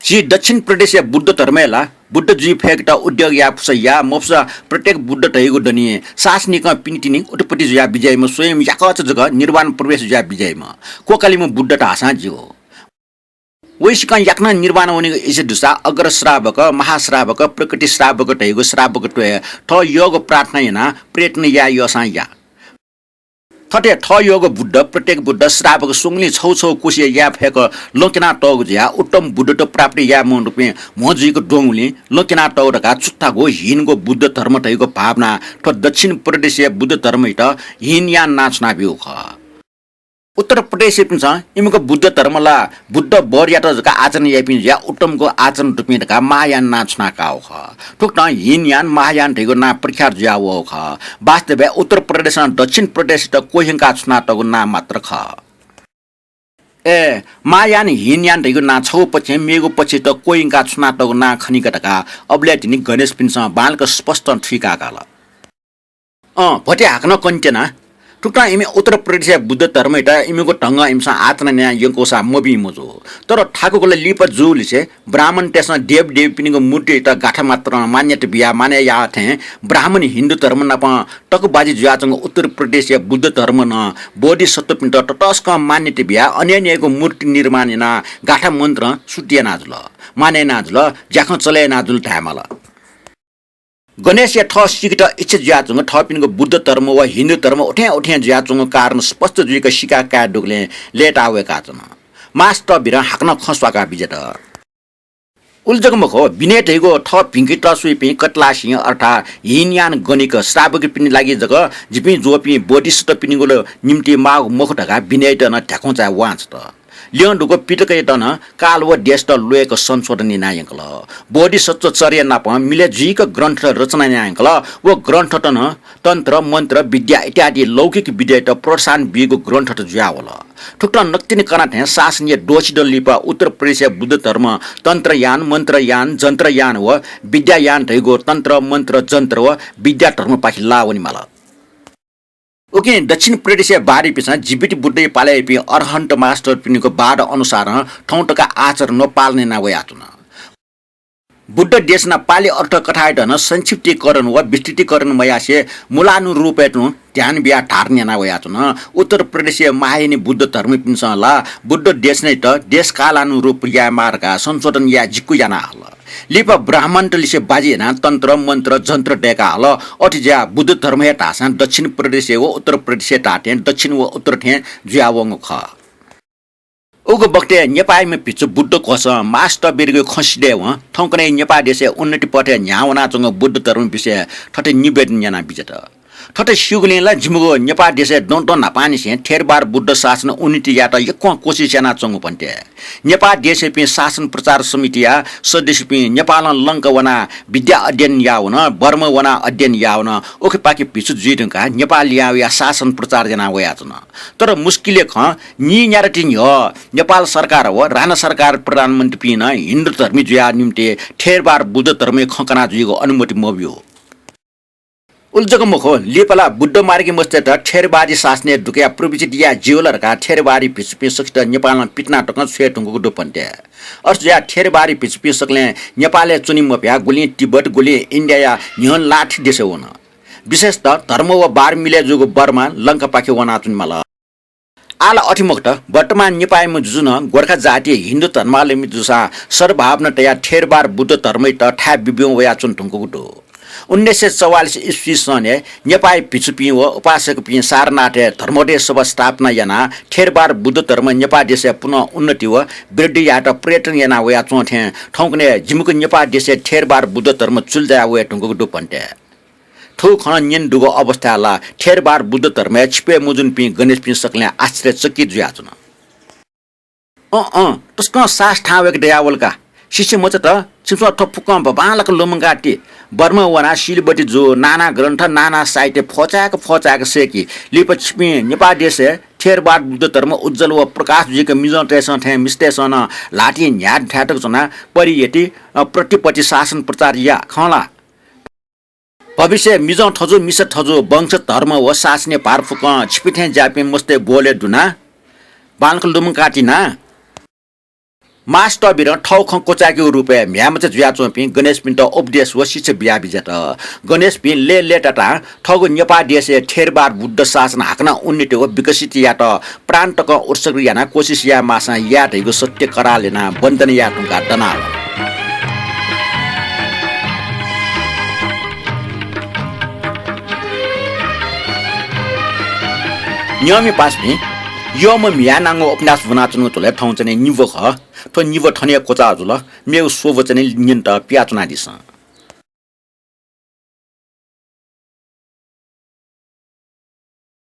झी दक्षिण प्रदेशया बुद्ध धर्मय् ला बुद्ध जुइ फय्केत उद्योग याये फुसा या, मफुसा प्रत्येक बुद्ध धइगु दनि। शासनिकं पिने तिनि उत्पत्ति जुयाः बिज्याइम्ह, स्वयं याकःचा जक निर्वाण प्रवेश जुयाः बिज्याइम्ह, क्वकालिम्ह बुद्ध धाःसां ज्यू। वय्‌सिकं याकनं निर्वाण वनेगु इच्छा दुसा अग्र श्रावक, महाश्रावक, प्रकृति श्रावक धइगु श्रावकत्वय् थः यःगु प्रार्थना यानाः प्रयत्न याये यःसां या। थथे थः यःगु बुद्ध, प्रत्येक बुद्ध श्रावक स्वंगुलिं छगू छगू कोसिया याये फय्क लँ क्यनातःगु जुयाः उत्तम बुद्धत्व प्राप्ति याये मवंतुपिं म्हो जुइक द्वंगुलिं लँ क्यनातःगु धकाः छुत्तागु हिनको बुद्ध धर्म धइगु भावनां थ्व दक्षिण प्रदेशया बुद्ध धर्मयात हिनयान नां छुनाब्यूगु खः। उत्तर प्रदेशयापिन्सं इमिगु बुद्ध धर्म ला बुद्ध वरयात जक आचरण याइपिं जुयाः उत्तमगु आचरण दुपिं धकाः महायान नां छुनाकाःगु खः। थुकथं हिनयान, महायान धइगु नां प्रख्यात जुयावःगु खः। वास्तवय् उत्तर प्रदेशं दक्षिण प्रदेशयात क्वह्यंकाः छुनातःगु नां मात्र खः। ए, महायान हिनयान धइगु नां छगू पक्षं मेगु पक्षयात क्वय्‌यंकाः छुनातःगु नां खनीका धकाः अबलय् तिनि गणेशपिन्सं बांलाक स्पष्टं थुइकाः काल। अँ, भति हाकनं कनेत्यना। थुकथं इमि उत्तर प्रदेशया बुद्ध धर्मयात इमिगु ढंगं इमिसं आचरण याना यंकूसा मभिं मजू। तर थाकुगु ला लिपा जूलिसे ब्राह्मणतय्‌सं देवदेवीपिनिगु मूर्तियात गाथा मात्रं मान्यता बियाः मानय् याः थें ब्राह्मण हिन्दू धर्म नाप तकबाजी जुयाच्वंगु उत्तर प्रदेशया बुद्ध धर्म नं बोधिसत्वपिन्त ततसकं मान्यता बियाः अनय् अनय्‌गु मूर्ति निर्माण यानाः गाथा मन्त्रं शुद्ध याना जुल, मानय् याना जुल, ज्याखँ चले याना जुल धायेमाल। गणेशया थः सीकेत इच्छा जुयाच्वंगु थःपिनिगु बुद्ध धर्म व हिन्दू धर्म उथें उथें जुयाच्वंगु कारण स्पष्ट जुइक सिका काये दुगुलिं लय्‌ताः वय्‌काच्वन। मास्टरबिरं हाकनं खँ स्वाकाः बिज्यात। उलि जक मखु, विनय धइगु थः भिंकेत स्वइपिं कतलासिं अर्थात् हिनयान गणिक श्रावकपिनि लागि जक जिपिं ज्वःपिं बोधिसत्वपिनिगु निम्ति माःगु मखु धकाः विनययात नं ध्याखुँचाय् वांछ्वत। ल्यं दुगु पिटकयात नं काल व देशत ल्वय्‌क संशोधन याना यंकल। बोधिसत्व चर्या नाप मिले जुइक ग्रन्थ रचना याना यंकल। व ग्रन्थत नं तन्त्र, मन्त्र, विद्या इत्यादि लौकिक विद्यायात प्रोत्साहन बीगु ग्रन्थत जुयावल। थुकथं नकतिनि कना थें शासनया दोषी दँ लिपा उत्तर प्रदेशया बुद्ध धर्म तन्त्रयान, मन्त्रयान, जन्त्रयान व विद्यायान धइगु तन्त्र, मन्त्र, जन्त्र व विद्या धर्मपाखे लाः वनेमाल। उकिं दक्षिण प्रदेशया बारीपिसं जीवित बुद्धया पालय् याइपिं अरहन्त मास्टरपिनिगु वाद अनुसारं थौं तक आचरण व पालन याना वयाच्वन। बुद्ध देशना पालि अर्थ कथायात नं संक्षिप्तीकरण व विस्तृतीकरण मयासें मूलानुरूपय् तुं ध्यान बियाः धारण याना वयाच्वन। उत्तर प्रदेशया महायानी बुद्ध धर्मीपिन्सं ला बुद्ध देशनायात देशकालानुरूप यायेमाः धकाः संशोधन याये जिक्क याना हल। लिपा ब्राह्मणतलिसे बाजी यानाः तन्त्र, मन्त्र, जन्त्र दय्‌का हल। अथे जुयाः बुद्ध धर्म हे धाःसां दक्षिण प्रदेशय् व उत्तर प्रदेशय् धाःथें दक्षिण व उत्तर थें जुयावंगु खः। उगु बखतय् नेपाःयाम्ह भिक्षु बुद्ध घोषं मास्टरबिरगु खँ सिधयेवं थौंकन्हय् नेपाः देशय् उन्नति पथय् न्ह्याः वनाच्वंगु बुद्ध धर्म विषयय् थथे निवेदन याना बिज्यात। थथे स्यूगुलिं ला जिमिगु नेपाः देशय् दँ दँ न्हापांनिसें थेरवाद बुद्ध शासन उन्नति यायेत यक्वं कोसिस यानाच्वंगु भन्ते। नेपाः देशयापिं शासन प्रचार समितिया सदस्यपिं नेपालं लंका वनाः विद्या अध्ययन याः वन, बर्मा वनाः अध्ययन याः वन, उखेपाखे भिक्षु जुइ धुंकाः नेपाः लिहां वयाः शासन प्रचार याना वयाच्वन। तर मुस्किलया खँ, नीन्यादँति न्ह्यः नेपाल सरकार व राणा सरकार प्रधानमन्त्रीपिं नं हिन्दू धर्मी जुया निम्ति थेरवाद बुद्ध धर्मया खँ कना जुइगु अनुमति मब्यू। उलि जक मखु, लिपा ला बुद्ध मार्गी मस्तय्त थेरवादी शासनय् दुकयाः प्रव्रजित याये ज्यू ला धकाः थेरवादी भिक्षुपिं सकसित नेपालं पितिना तकं छ्वये धुंकूगु दु भन्ते। अथे जुयाः थेरवादी भिक्षुपिं सकलें नेपालय् च्वने मफयाः गुलिं तिब्बत, गुलिं इन्डियाया न्ह्यःने लाथि देशय् वन। विशेषतः धर्म व वाद मिलय् जूगु बर्मा, लंकापाखे वनाच्वनेमाल। आः ला अथे मखुत, वर्तमान नेपाःयाम्ह जुजु नं गोर्खा जातीय हिन्दू धर्मावलम्बी जूसां सद्भावना तयाः थेरवाद बुद्ध धर्मयात थाय् बिब्यं वयाच्वने धुंकूगु दु। उन्नाइस सय चौवालिस इस्वी सनय् नेपाःया भिक्षुपिं व उपासकपिं सारनाथय् धर्मोदय सभा स्थापना यानाः थेरवाद बुद्ध धर्म नेपाः देशय् पुनः उन्नति व वृद्धि यायेत प्रयत्न याना वयाच्वं थें थौंकन्हय् जिमिगु नेपाः देशय् थेरवाद बुद्ध धर्म चुलि जाया वये धुंकूगु दु भन्ते। थ्व खँ न्यने दुगु अवस्थाय् ला थेरवाद बुद्ध धर्मय् छिपय् मजूनिपिं गणेशपिं सकलें आश्चर्यचकित जुयाच्वन। अँ, अँ, तसकं साहस थाहां वय्क दयावल का। शिष्य मचात, छिमिसं थ्व फुक्कं बांलाक लुमंकाति। बर्मा वनाः सिलबति जू, नाना ग्रन्थ, नाना साहित्य फ्वचाय्क फ्वचाय्क सय्कि। लिपा छिपिं नेपाः देशय् थेरवाद बुद्ध धर्म उज्ज्वल व प्रकाश जुइक मिजंतय्सं थें मिस्तय्सं नं ल्हातिं न्ह्याः धायेतक च्वनाः परियति, अ, प्रतिपत्ति शासन प्रचार या खं ला? भविष्यय् मिजं थजु, मिसा थजु, वंश धर्म व शासनया भार फुक्कं छिपिं थें ज्याःपिं मस्तय् ब्वहलय् दुना। बांलाक लुमंकाति ना। मास्टरबिरं थःगु खँ क्वचाय्केगु रूपय् म्ह्याय्मचा जुयाच्वंपिं गणेशपिन्त उपदेश व शिक्षा बिया बिज्यात। गणेशपिं लय्‌लय्‌तातां थःगु नेपाः देशय् थेरवाद बुद्ध शासन हाकनं उन्नति व विकसित यायेत प्राण तकं उत्सर्ग यानाः कोसिस याये माःसां याये धइगु सत्य कराल यानाः वन्दना याये धुंकाः दनावन। न्यंमि पासापिं, यःम्ह म्ह्याय् नांगु उपन्यास ब्वनाच्वनागु झ्वलय् थौंचने निब्व खः। थ्व निब्व थन हे क्वचाः जुल। मेगु स्वब्व चने न्यनेत पियाच्वनादिसँ।